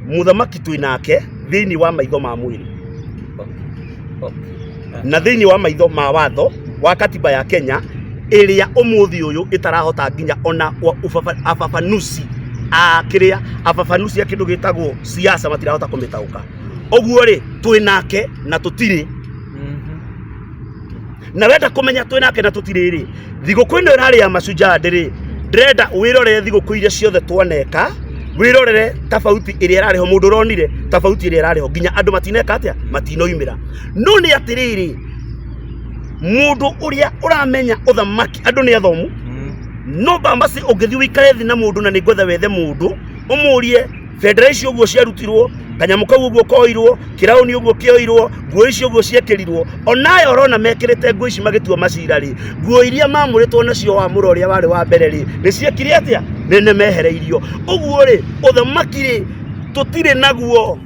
Mũthamaki twĩ nake thĩinĩ wa maitho ma mwĩrĩ na thĩinĩ wa maitho ma watho wa katiba ya Kenya ĩrĩa ũmũthĩ ũyũ ĩtarahota nginya ona afafanusi a kĩrĩa afafanusi a kĩndũ gĩtagwo siasa matirahota kũmĩtaũka. Ũguo rĩ, twĩ nake na tũtirĩ. Na wenda kũmenya twĩ nake na tũtirĩ rĩ, thigũkũ ĩno ĩrarĩ ya Mashujaa rĩ, ndĩrenda wĩrorere thigũkũ iria ciothe twaneka, wĩrorere tofauti ĩrĩa ĩrarĩ ho, mũndũ ũronire tofauti ĩrĩa ĩrarĩ ho, nginya andũ matineka atĩa, matinoimĩra. No nĩ atĩrĩrĩ, mũndũ ũrĩa ũramenya ũthamaki, andũ nĩ athomu, no Bambasi ũngĩthiĩ ũikare thĩ na mũndũ, na nĩngwetha wethe mũndũ ũmũrie bendera icio ũguo ciarutirwo, kanyamũ kau ũguo koirwo, kĩraũni ũguo kĩoirwo, nguo icio ũguo ciekĩrirwo, onayo ũrona mekĩrĩte nguo ici magĩtua macira rĩ, nguo iria mamũrĩtwo nacio wamũro ũrĩa warĩ wa mbere rĩ, nĩ ciekire atĩa? Nĩ nĩ mehereirio. Ũguo rĩ, ũthamaki rĩ, tũtirĩ naguo.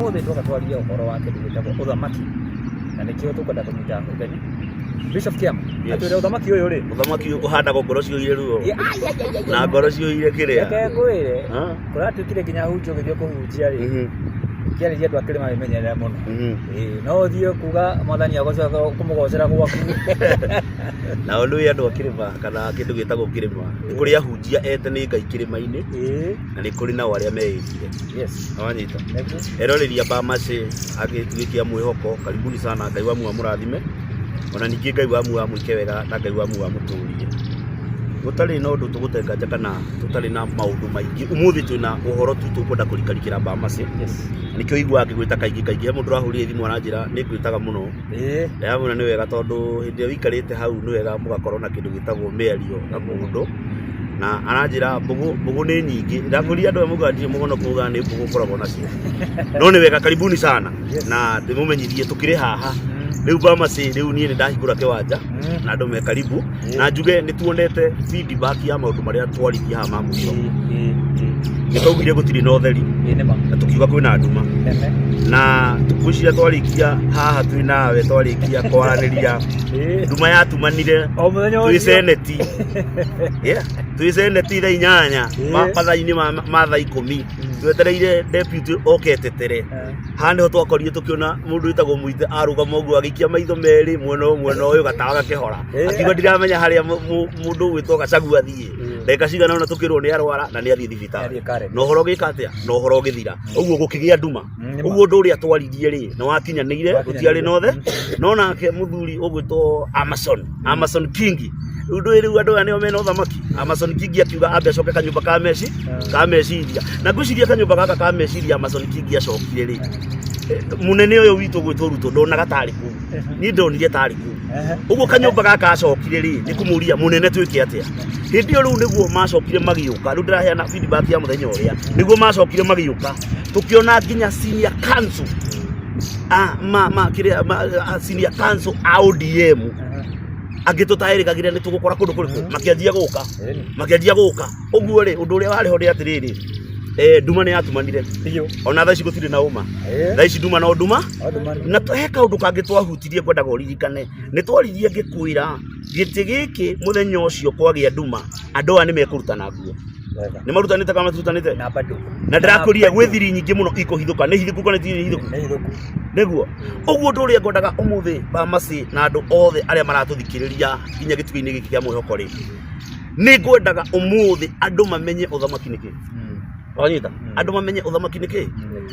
Ũmũthĩ twoka twarie ũhoro wa kĩndũ gĩtagwo ũthamaki na nĩkĩo tũkwenda kũnyita ũgeni Bishop Kiama. Yes. Atwĩre ũthamaki ũyũ rĩ. Ũthamaki ũyũ ũhandagwo ngoro ciũire ruo na ngoro ciũire kĩrĩa. Reke ngwĩre, Ha? kũratuĩkire nginya hunjia ũgĩthiĩ kũhunjia rĩ, kĩarĩria andũ a kĩrĩma wĩmenyerere mũno. Ĩĩ, no ũthiĩ kuga mwathani agocera kũmũgocera gwaku. Na ũndũ ũyũ andũ a kĩrĩma kana kĩndũ gĩtagwo kĩrĩma, nĩ kũrĩ ahunjia ete nĩ Ngai kĩrĩma-inĩ na nĩ kũrĩ nao arĩa meĩtire. Wanyita? Nĩguo. Eroreri a Bamasi a gĩtugĩ kĩa mwĩhoko, karibuni sana, Ngai wa muoyo amũrathime, ona ningĩ Ngai wa muoyo amwĩke wega na Ngai wa muoyo amũtũrie. Gũtarĩ na ũndũ tũgũte nganja kana tũtarĩ na maũndũ maingĩ, ũmũthĩ twĩna ũhoro tu tũkwenda kũrikarikĩra Bamasi. Nĩkĩo ũiguaga ngĩgwĩta kaingĩ kaingĩ, he mũndũ ũrahũrire thimũ aranjĩra nĩ ngwĩtaga mũno. Ndĩramwĩra nĩ wega tondũ hĩndĩ ĩrĩa ũikarĩte hau nĩ wega mũgakorwo na kĩndũ gĩtagwo mĩario na mũndũ. Na aranjĩra mbũgũ mbũgũ nĩ nyingĩ. Ndakwĩrire andũ aya maugaga ndirĩ mũhonoku maugaga nĩ mbũgũ ngoragwo nacio. No nĩ wega, karibuni sana. Na ndĩmũmenyithie tũkĩrĩ haha. Rĩu Bamasi rĩu niĩ nĩ ndahingũra kĩwanja na andũ me karibu. Na njuge nĩ tuonete feedback ya maũndũ marĩa twaririe haha ma mũico. Nĩ twaugire gũtirĩ na ũtheri na tũkiuga kwĩna nduma. Na ngwĩciria twarĩkia haha twĩ nawe twarĩkia kwaranĩria nduma yatumanire O mũthenya twĩ ũcio. seneti. Yeah, twĩ seneti thaa 8 mathaa-inĩ ma thaa 10 twetereire deputy oke etetere. Haha nĩho twakorire tũkĩona mũndũ wĩtagwo Mũite arũgama ũguo agĩikia maitho merĩ mwena ũyũ mwena ũyũ gatawa gakĩhora. Akiuga ndiramenya harĩa mũndũ ũgwĩtwo Gachagua athiĩ. Ndagĩka cigana ũna tũkĩrwo nĩ arwara na nĩ athiĩ thibitarĩ. Nĩathiĩ Karen. Na ũhoro ũgĩka atĩa? Na ũhoro ũgĩthira. Ũguo gũkĩgĩa nduma. Nĩ ma. Ũguo ũndũ ũrĩa twaririe rĩ nĩ wakinyanĩire, gũtiarĩ na othe. No nake mũthuri ũgwĩtwo Amason, Amason King. Rĩu ndũĩ rĩu andũ aya nĩo mena ũthamaki. Amason King akiuga ambe acoke kanyũmba ka meci ka meciria. Na ngwĩciria kanyũmba gaka ka meciria Amason King acokire rĩ, mũnene ũyũ witũ ũgwĩtwo Ruto ndonaga tarĩ kũu. Niĩ ndonire tarĩ kũu. Ũguo kanyũmba gaka acokire rĩ, nĩ kũmũria mũnene twĩke atĩa. Hĩndĩ ĩyo rĩu nĩguo macokire magĩũka, rĩu ndĩraheana feedback ya mũthenya ũrĩa, nĩguo macokire magĩũka, tũkĩona nginya senior council a ma ma kĩrĩa ma a senior council a ODM angĩ tũtaerĩgagĩrĩra nĩ tũgũkora kũndũ kũrĩkũ, makĩanjia gũka, makĩanjia gũka. Ũguo rĩ, ũndũ ũrĩa warĩ ho nĩ atĩrĩrĩ, nduma nĩ yatumanire. Biũ. Ona thaa ici gũtirĩ na ũma. Thaa ici nduma no nduma. No nduma nĩ- Na he kaũndũ kangĩ twahutirie ngwendaga ũririkane. Nĩ twaririe ngĩkwĩra gĩtĩ gĩkĩ mũthenya ũcio kwagĩa nduma, andũ aya nĩ mekũrutana nguo. Wega. Nĩ marutanĩte kana matirutanĩte? Na bado. Na ndĩrakũria gwĩ thiri nyingĩ mũno ikũhithũka. Nĩ hithũku kana ti hithũku? Nĩ hithũku. Nĩguo. Ũguo ũndũ ũrĩa ngwendaga ũmũthĩ Bamasi na andũ othe arĩa maratũthikĩrĩria nginya gĩtugĩ-inĩ gĩkĩ kĩa mwĩhoko rĩ, nĩ ngwendaga ũmũthĩ andũ mamenye ũthamaki nĩ kĩ. Wanyita? Andũ mamenye ũthamaki nĩ kĩ.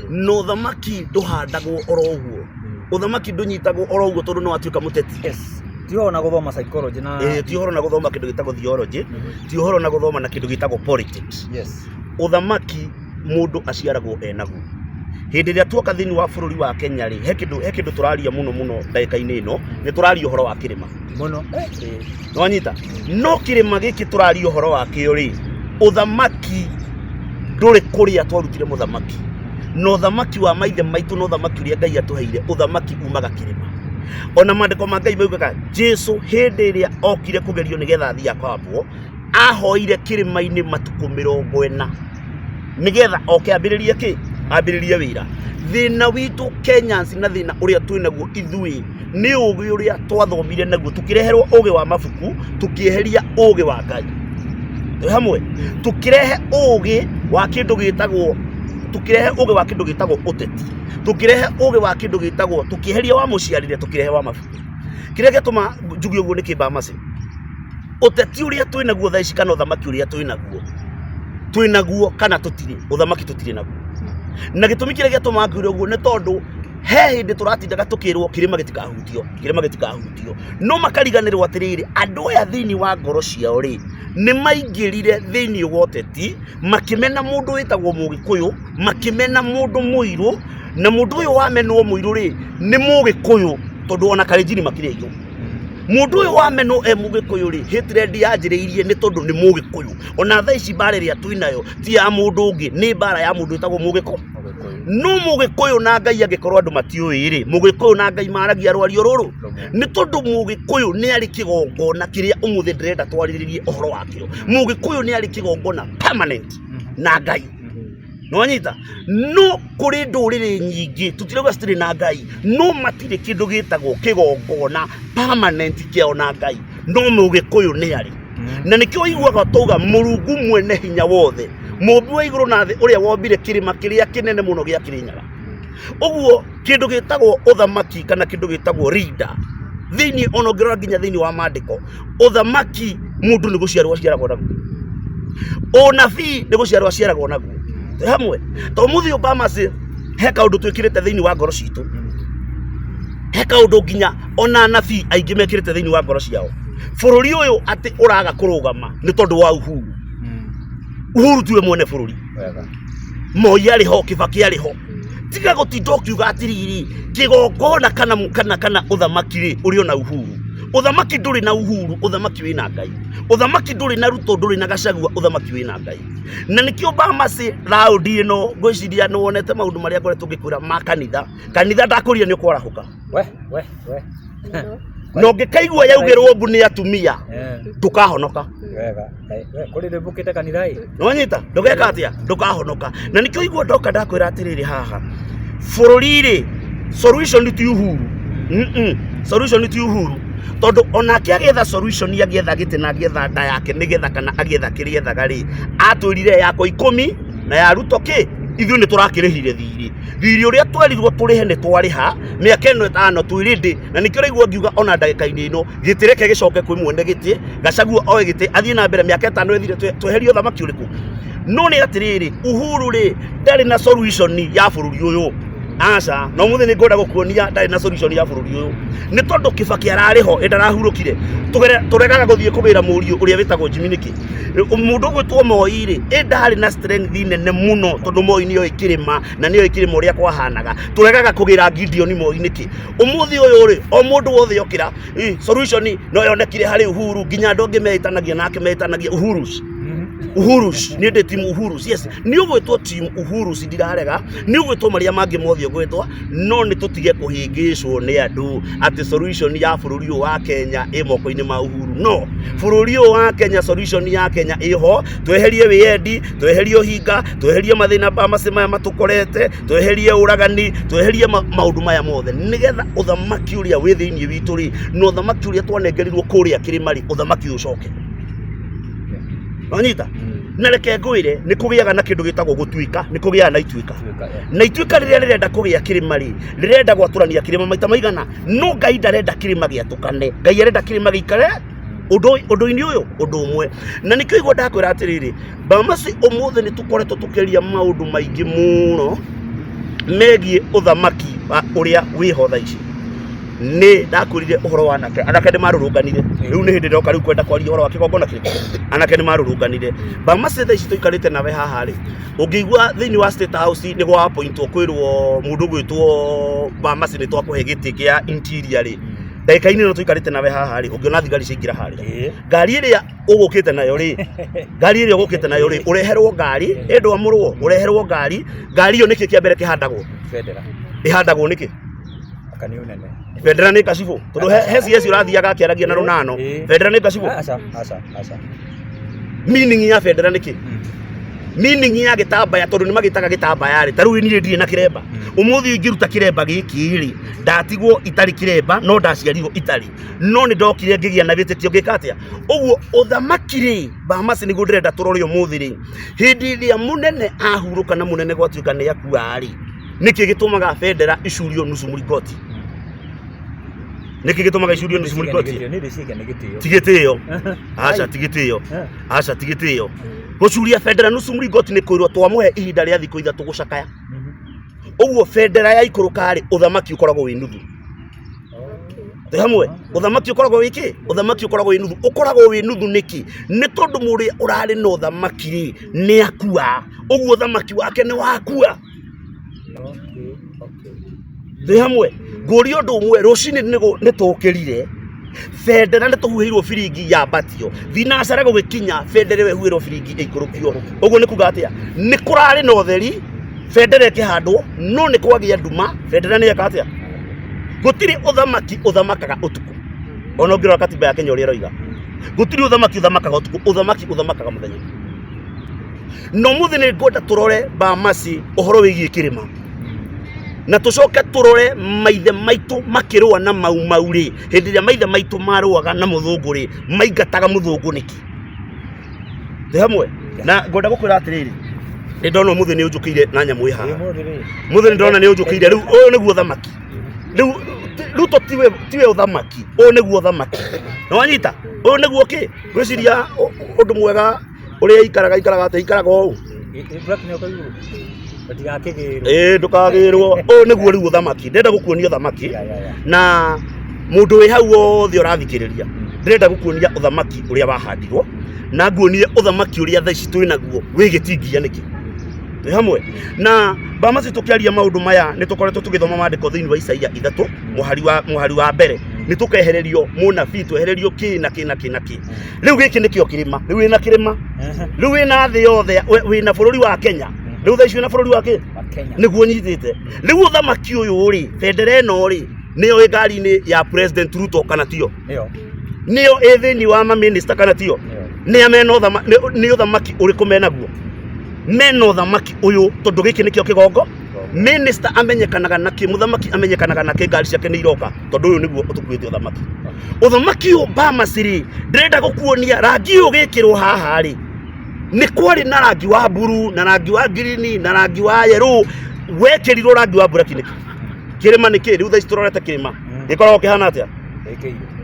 Na ũthamaki ndũhandagwo oro ũguo. Ũthamaki ndũnyitagwo oro ũguo tondũ nĩ watuĩka mũteti. Yes. Ti ũhoro na gũthoma psychology na Ti ũhoro na gũthoma kĩndũ gĩtagwo theology, ti ũhoro na gũthoma na kĩndũ gĩtagwo politics. Ũthamaki mũndũ aciaragwo enaguo. Hĩndĩ ĩrĩa tuoka thĩinĩ wa bũrũri wa Kenya rĩ, he kĩndũ tũraria mũno mũno ndagĩka-inĩ ĩno, nĩ tũraria ũhoro wa kĩrĩma. Mũno. Nĩwanyita? No kĩrĩma gĩkĩ tũraria ũhoro wakĩo rĩ, ũthamaki ndũrĩ kũrĩa twarutire mũthamaki. Na ũthamaki wa maithe maitũ na ũthamaki ũrĩa Ngai atũheire, ũthamaki umaga kĩrĩma. Ona maandĩko ma Ngai maugaga Jesu hĩndĩ ĩrĩa okire kũgerio nĩgetha athiĩ akambwo, ahoire kĩrĩma-inĩ matukũ 40 nĩgetha oke ambĩrĩrie kĩ? Ambĩrĩrie wĩra. Thĩna witũ Kenyans na thĩna ũrĩa twĩ naguo ithuĩ nĩ ũgĩ ũrĩa twathomire naguo, tũkĩreherwo ũgĩ wa mabuku, tũkĩeheria ũgĩ wa Ngai. Twĩ hamwe? Tũkĩrehe ũgĩ wa kĩndũ gĩtagwo, tũkĩrehe ũgĩ wa kĩndũ gĩtagwo ũteti, tũkĩrehe ũgĩ wa kĩndũ gĩtagwo, tũkĩeheria wa mũciarĩre, tũkĩrehe wa mabuku. Kĩrĩa gĩatũma njuge ũguo nĩ kĩmbamacĩ, ũteti ũrĩa twĩ naguo thaa ici kana ũthamaki ũrĩa twĩ naguo, twĩ naguo kana tũtirĩ, ũthamaki tũtirĩ naguo. Na gĩtũmi kĩrĩa gĩatũma ngwĩre ũguo nĩ tondũ he hĩndĩ tũratindaga tũkĩrwo kĩrĩma gĩtikahutio, kĩrĩma gĩtikahutio, no makariganĩrwo atĩrĩrĩ, andũ aya thĩinĩ wa ngoro ciao rĩ, nĩ maingĩrire thĩinĩ wa ũteti, makĩmena mũndũ wĩtagwo Mũgĩkũyũ, makĩmena mũndũ mũirũ, na mũndũ ũyũ wamenwo mũirũ rĩ, nĩ Mũgĩkũyũ, tondũ ona Kalenjin makĩrĩ airũ. Mũndũ ũyũ wamenwo e Mũgĩkũyũ rĩ, hatred yanjĩrĩirie nĩ tondũ nĩ Mũgĩkũyũ. Ona thaa ici mbara ĩrĩa twĩ nayo ti ya mũndũ ũngĩ, nĩ mbara ya mũndũ wĩtagwo Mũgĩkũyũ. No Mũgĩkũyũ na Ngai angĩkorwo andũ matiũĩ rĩ, Mũgĩkũyũ na Ngai maragia rwario rũrũ. Nĩ tondũ Mũgĩkũyũ nĩ arĩ kĩgongona kĩrĩa ũmũthĩ ndĩrenda twarĩrĩrie ũhoro wakĩo. Mũgĩkũyũ nĩ arĩ kĩgongona permanent na Ngai. Nĩwanyita? No kũrĩ ndũrĩrĩ nyingĩ tũtirauga citirĩ na Ngai, no matirĩ kĩndũ gĩtagwo kĩgongona permanent kĩao na Ngai. No Mũgĩkũyũ nĩ arĩ. Na nĩkĩo ũiguaga twauga Mũrungu mwene hinya wothe, mũmbi wa igũrũ na thĩ, ũrĩa wombire kĩrĩma kĩrĩa kĩnene mũno gĩa Kĩrĩnyaga. Ũguo kĩndũ gĩtagwo ũthamaki kana kĩndũ gĩtagwo leader thĩinĩ, ona ũngĩrora nginya thĩinĩ wa maandĩko, ũthamaki mũndũ nĩ gũciarwo aciaragwo naguo, ũnabii nĩ gũciarwo aciaragwo naguo. Twĩ hamwe? To mũthĩ ũyũ Bamas, he kaũndũ twĩkĩrĩte thĩinĩ wa ngoro citũ, he kaũndũ nginya ona anabii aingĩ mekĩrĩte thĩinĩ wa ngoro ciao, bũrũri ũyũ atĩ ũraga kũrũgama nĩ tondũ wa Uhuru. Uhuru tiwe mwene bũrũri. Moi arĩ ho, Kibaki arĩ ho. Tiga gũtinda ũkiuga atĩrĩrĩ, kĩgongona kana ũthamaki rĩ, ũrĩ ona Uhuru. Ũthamaki ndũrĩ na Uhuru, ũthamaki wĩna Ngai. Ũthamaki ndũrĩ na Ruto, ndũrĩ na Gachagua, ũthamaki wĩna Ngai. Na nĩkĩo Bamasi raundi ĩno ngwĩciria nĩ wonete maũndũ marĩa ngoretwo ngĩkwĩra ma kanitha. Kanitha ndakũrire nĩ ũkwarahũka. We, we, we. Na ũngĩkaigua yaugĩrwo mbu nĩ atumia, ndũkahonoka. Wega. We, kũrĩ ndĩmbũkĩte kanitha ĩ. Nĩwanyita? Ndũgeka atĩa? Ndũkahonoka. Na nĩkĩo igua ndoka ndakwĩra atĩrĩrĩ haha, bũrũri rĩ, solution ti Uhuru. Solution ti Uhuru. Tondũ onake agĩetha solution, agĩetha gĩtĩ na agĩetha nda yake nĩgetha kana agĩetha kĩrĩa ethaga rĩ, atwĩrire yakwa 10 na ya Ruto kĩ, ithuĩ nĩ tũrakĩrĩhire thirĩ. Thirĩ ũrĩa twerirwo tũrĩhe nĩ twarĩha, mĩaka ĩno 5 twĩ ready. Na nĩkĩo ũraigua ngiuga ona ndagĩka-inĩ ĩno, gĩtĩ reke gĩcoke kwĩ mwene gĩtĩ, Gachagua oe gĩtĩ athiĩ na mbere mĩaka 5 ĩthire, tweherie ũthamaki ũrĩkũ. No nĩ atĩrĩrĩ, Uhuru rĩ, ndarĩ na solution ya bũrũri ũyũ. Aca, no mũthĩ nĩ ngwenda gũkuonia ndarĩ na solution ya bũrũri ũyũ. Nĩ tondũ Kibaki ararĩ ho, ĩ ndarahurũkire. Tũregaga gũthiĩ kũgĩra mũriũ ũrĩa wĩtagwo Jimmy nĩkĩ? Mũndũ ũgwĩtwo Moi rĩ, ĩ ndarĩ na strength nene mũno tondũ Moi nĩoĩ kĩrĩma na nĩoĩ kĩrĩma ũrĩa kwahanaga. Tũregaga kũgĩra Gideon Moi nĩkĩ? Ũmũthĩ ũyũ rĩ, o mũndũ wothe okĩra, solution no yonekire harĩ Uhuru, nginya andũ angĩ meĩtanagia nake meĩtanagia Uhurus. Uhurus, niĩ ndĩ team Uhurus. Yes, nĩ ũgwĩtwo team Uhurus, ndirarega, nĩ ũgwĩtwo marĩa mangĩ mothe ũgwĩtwo, no nĩ tũtige kũhĩngĩcwo nĩ andũ atĩ solution ya bũrũri ũyũ wa Kenya ĩ moko-inĩ ma Uhuru. No, bũrũri ũyũ wa Kenya, solution ya Kenya ĩho, tweherie wĩyendi, tweherie ũhinga, tweherie mathĩna macio maya matũkorete, tweherie ũragani, tweherie maũndũ maya mothe, nĩgetha ũthamaki ũrĩa wĩ thĩinĩ witũ rĩ, na ũthamaki ũrĩa twanengerirwo kũrĩa kĩrĩma rĩ, ũthamaki ũyũ ũcoke. Wanyita? Na reke ngwĩre, nĩ kũgĩaga na kĩndũ gĩtagwo gũtuĩka, nĩ kũgĩaga na ituĩka. Na ituĩka rĩrĩa rĩrenda kũgĩa kĩrĩma rĩ, rĩrenda gwatũrania kĩrĩma maita maigana, no Ngai ndarenda kĩrĩma gĩatũkane. Ngai arenda kĩrĩma gĩikare ũndũ-inĩ ũyũ ũndũ ũmwe. Na nĩkĩo igua ndakwĩra atĩrĩrĩ, Bamasi ũmũthĩ nĩ tũkoretwo tũkĩaria maũndũ maingĩ mũno megiĩ ũthamaki wa ũrĩa wĩho thaa ici. Nĩ ndakwĩrire ũhoro wa anake, anake nĩ marũrũnganire. Rĩu nĩ hĩndĩ ndoka rĩu kwenda kwaria ũhoro wa kĩgongona kĩrĩkũ. Anake nĩ marũrũnganire. Bamasi thaa ici tũikarĩte nawe haha rĩ, ũngĩigua thĩinĩ wa State House nĩ gwa appointwo kwĩrwo mũndũ ũgwĩtwo Bamasi nĩ twakũhe gĩtĩ kĩa interior rĩ, ndagĩka-inĩ ĩno tũikarĩte nawe haha rĩ, ũngĩona thigari ciaingĩra harĩa. Ngari ĩrĩa ũgũkĩte nayo rĩ, ngari ĩrĩa ũgũkĩte nayo rĩ, ũreherwo ngari, ĩ ndwamũrwo, ũreherwo ngari, ngari ĩyo nĩkĩ kĩa mbere kĩhandagwo? Bendera. Ĩhandagwo nĩkĩ? Aka nĩ ũnene. Bendera nĩ kacibũ, tondũ he CS ũrathiaga akĩaragia na rũnano, bendera nĩ kacibũ. Aca, aca, aca. Meaning ya bendera nĩkĩ? Meaning ya gĩtambaya, tondũ nĩ magĩtaga gĩtambaya rĩ, ta rĩu niĩ ndirĩ na kĩremba. Ũmũthĩ ingĩruta kĩremba gĩkĩ rĩ, ndatigwo itarĩ kĩremba, no ndaciarirwo itarĩ, no nĩ ndokire ngĩgĩa na wĩtĩkio ngĩka atĩa. Ũguo ũthamaki rĩ, Bamasi, nĩguo ndĩrenda tũrore ũmũthĩ rĩ, hĩndĩ ĩrĩa mũnene ahurũka na mũnene gwatuĩka nĩ akua rĩ, nĩkĩ gĩtũmaga bendera icurio nusu mũringoti? Nĩkĩ gĩtũmaga icurio nusu mũringoti? Nĩ ndĩciria nĩ gĩtĩo. Ti gĩtĩo, aca, ti gĩtĩo, aca, ti gĩtĩo. Gũcuria bendera nusu mũringoti nĩ kwĩrwo twamũhe ihinda rĩa thikũ 3 gũcakaya. Ũguo bendera ya ikũrũka rĩ, ũthamaki ũkoragwo wĩ nuthu. Twĩ hamwe? Ũthamaki ũkoragwo wĩ kĩ? Ũthamaki ũkoragwo wĩ nuthu. Ũkoragwo wĩ nuthu nĩkĩ? Nĩ tondũ mũrĩa ũrarĩ na ũthamaki rĩ, nĩ akua. Ũguo ũthamaki wake nĩ wakua. Twĩ hamwe? Ngũria ũndũ ũmwe, rũcinĩ nĩ tũkĩrire bendera, nĩ tũhuhĩirwo biringi yambatio, thinacara gũgĩkinya bendera ĩyo ĩhuhĩrwo biringi ĩikũrũkio. Ũguo nĩ kuga atĩa? Nĩ kũrarĩ na ũtheri bendera ĩkĩhandwo, no nĩ kwagĩa nduma, bendera nĩ yeka atĩa? Gũtirĩ ũthamaki ũthamakaga ũtukũ. Ona ũngĩrora katiba ya Kenya ũrĩa ĩroiga, gũtirĩ ũthamaki ũthamakaga ũtukũ, ũthamaki ũthamakaga mũthenya. Na ũmũthĩ nĩ ngwenda tũrore Bamasi ũhoro wĩgiĩ kĩrĩma, na tũcoke tũrore maithe maitũ makĩrũa na Mau Mau rĩ, hĩndĩ ĩrĩa maithe maitũ marũaga na mũthũngũ rĩ, maingataga mũthũngũ nĩkĩ? Twĩ hamwe? Na ngwenda gũkwĩra atĩrĩrĩ, nĩ ndona ũmũthĩ nĩ ũnjũkĩire na nyamũ ĩ haha. Mũthĩ nĩ ndona nĩ ũnjũkĩire. Rĩu ũyũ nĩguo ũthamaki. Rĩu Ruto tiwe ũthamaki, ũyũ nĩguo ũthamaki. Nĩ wanyita? Ũyũ nĩguo kĩ? Ngwĩciria ũndũ mwega ũrĩa ikaraga ikaraga atĩa? Ikaraga ũũ. Ĩĩ, ndũkagĩrwo. Ũyũ nĩguo rĩu ũthamaki. Ndĩrenda gũkuonia ũthamaki, na mũndũ wĩ hau wothe ũrathikĩrĩria, ndĩrenda gũkuonia ũthamaki ũrĩa wahandirwo, na nguonie ũthamaki ũrĩa thaa ici twĩ naguo wĩ gĩtingia nĩkĩ. Twĩ hamwe? Na Bamasi, tũkĩaria maũndũ maya, nĩ tũkoretwo tũgĩthoma maandĩko thĩinĩ wa Isaia 3 mũhari wa mbere. Nĩ tũkehererio mũnabii, twehererio kĩ na kĩ na kĩ na kĩ. Rĩu gĩkĩ nĩkĩo kĩrĩma. Rĩu wĩna kĩrĩma, rĩu wĩna thĩ yothe, wĩna bũrũri wa Kenya. Rĩu thaa ici wĩna bũrũri wa kĩ? Nĩguo nyitĩte. Rĩu ũthamaki ũyũ rĩ, bendera ĩno rĩ, nĩyo ĩ ngari-inĩ ya President Ruto kana tiyo? Nĩyo ĩ thĩinĩ wa maminista kana tiyo? Nĩa mena nĩ ũthamaki ũrĩkũ menaguo? Mena ũthamaki ũyũ, tondũ gĩkĩ nĩkĩo kĩgongo. Minister amenyekanaga nakĩ? Mũthamaki amenyekanaga nakĩ? Ngari ciake nĩ iroka, tondũ ũyũ nĩguo ũtũkuĩte ũthamaki. Ũthamaki ũyũ, Bamasi rĩ, ndĩrenda gũkuonia rangi ũyũ ũgĩkĩrwo haha rĩ, nĩ kwarĩ na rangi wa mburu na rangi wa ngirini na rangi wa yerũ. Wekĩrirwo rangi wa mburaki nĩkĩ? Kĩrĩma nĩ kĩ? Rĩu thaa ici tũrorete kĩrĩma gĩkoragwo kĩhana atĩa?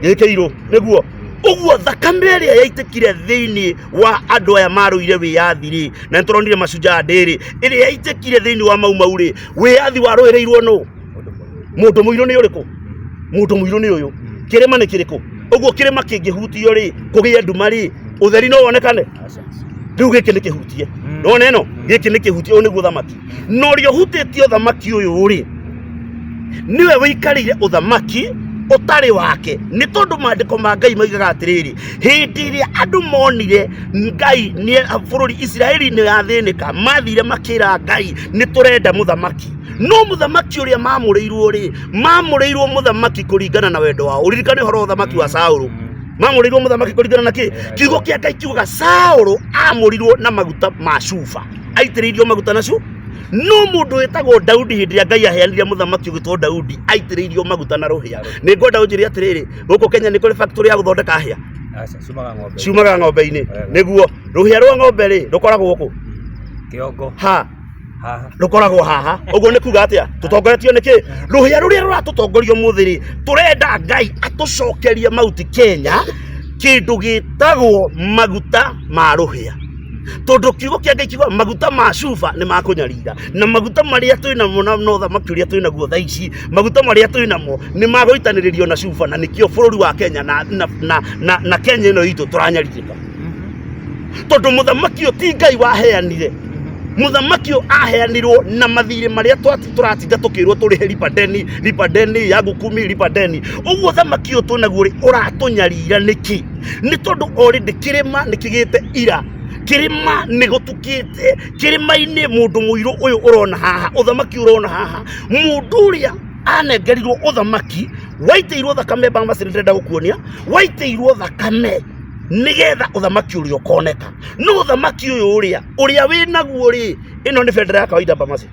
Gĩkĩirũ. Nĩguo ũguo thakame ĩrĩa yaitĩkire thĩinĩ wa andũ aya marũire wĩyathi rĩ, na nĩ tũronire Mashujaa Day rĩ, ĩrĩa yaitĩkire thĩinĩ wa Mau Mau rĩ, wĩyathi warũĩrĩirwo nũ? Mũndũ mũirũ nĩ ũrĩkũ? Mũndũ mũirũ nĩ ũyũ. Kĩrĩma nĩ kĩrĩkũ? Ũguo kĩrĩma kĩngĩhutio rĩ, kũgĩe nduma rĩ, ũtheri no wonekane? Rĩu gĩkĩ nĩ kĩhutie. Nona ĩno gĩkĩ nĩ kĩhutie. Ũyũ nĩguo ũthamaki, na ũrĩa ũhutĩtie ũthamaki ũyũ rĩ, nĩwe wĩikarĩire ũthamaki ũtarĩ wake, nĩ tondũ maandĩko ma Ngai maigaga atĩrĩrĩ, hĩndĩ ĩrĩa andũ monire Ngai nĩ bũrũri Isiraeli nĩ yathĩnĩka, mathire makĩra Ngai, nĩ tũrenda mũthamaki. No mũthamaki ũrĩa mamũrĩirwo rĩ, mamũrĩirwo mũthamaki kũringana na wendo wao. Ũririkane ũhoro wa ũthamaki wa Saũlũ, mamũrĩirwo mũthamaki kũringana na kĩ? Kiugo kĩa Ngai kiugaga Saũlũ amũrirwo na maguta ma cuba, aitĩrĩirio maguta na cu. No mũndũ wĩtagwo Daudi, hĩndĩ ĩrĩa Ngai aheanire mũthamaki ũgĩtwo Daudi, aitĩrĩirio maguta na rũhĩa. Nĩ ngwenda ũnjĩre atĩrĩrĩ, gũkũ Kenya nĩ kũrĩ factory ya gũthondeka hĩa? Aca, ciumaga ng'ombe. Ciumaga ng'ombe-inĩ. Nĩguo rũhĩa rwa ng'ombe rĩ, rũkoragwo kũ? Kĩongo. Ha? Haha. Rũkoragwo haha. Ũguo nĩ kuga atĩa? Tũtongoretio nĩ kĩ? Rũhĩa rũrĩa rũratũtongoria ũmũthĩ rĩ, tũrenda Ngai atũcokerie Mount Kenya kĩndũ gĩtagwo maguta ma rũhĩa, tondũ kiugo kĩa Ngai kiugaga maguta ma cuba nĩ makũnyarira, na maguta marĩa twĩ namo na ũthamaki ũrĩa twĩ naguo thaa ici, maguta marĩa twĩ namo nĩ magũitanĩrĩrio na cuba, na nĩkĩo bũrũri wa Kenya na Kenya ĩno itũ tũranyarirĩka, tondũ mũthamaki ũyũ ti Ngai waheanire. Mũthamaki ũyũ aheanirwo na mathirĩ marĩa tũratinda tũkĩrwo tũrĩhe, lipa deni, lipa deni yangu kumi, lipa deni. Ũguo thamaki ũyũ twĩnaguo rĩ, ũratũnyarira nĩkĩ? Nĩ tondũ already kĩrĩma nĩ kĩgĩte ira, kĩrĩma nĩ gũtukĩte. Kĩrĩma-inĩ mũndũ mũirũ ũyũ ũrona haha, ũthamaki ũrona haha, mũndũ ũrĩa anengerirwo ũthamaki waitĩirwo thakame. Bamasi, nĩ ndĩrenda gũkuonia waitĩirwo thakame. Nĩgetha ũthamaki ũrĩa ũkoneka. No ũthamaki ũyũ ũrĩa ũrĩa wĩ naguo rĩ, ĩno nĩ bendera ya kawaida Bamasi.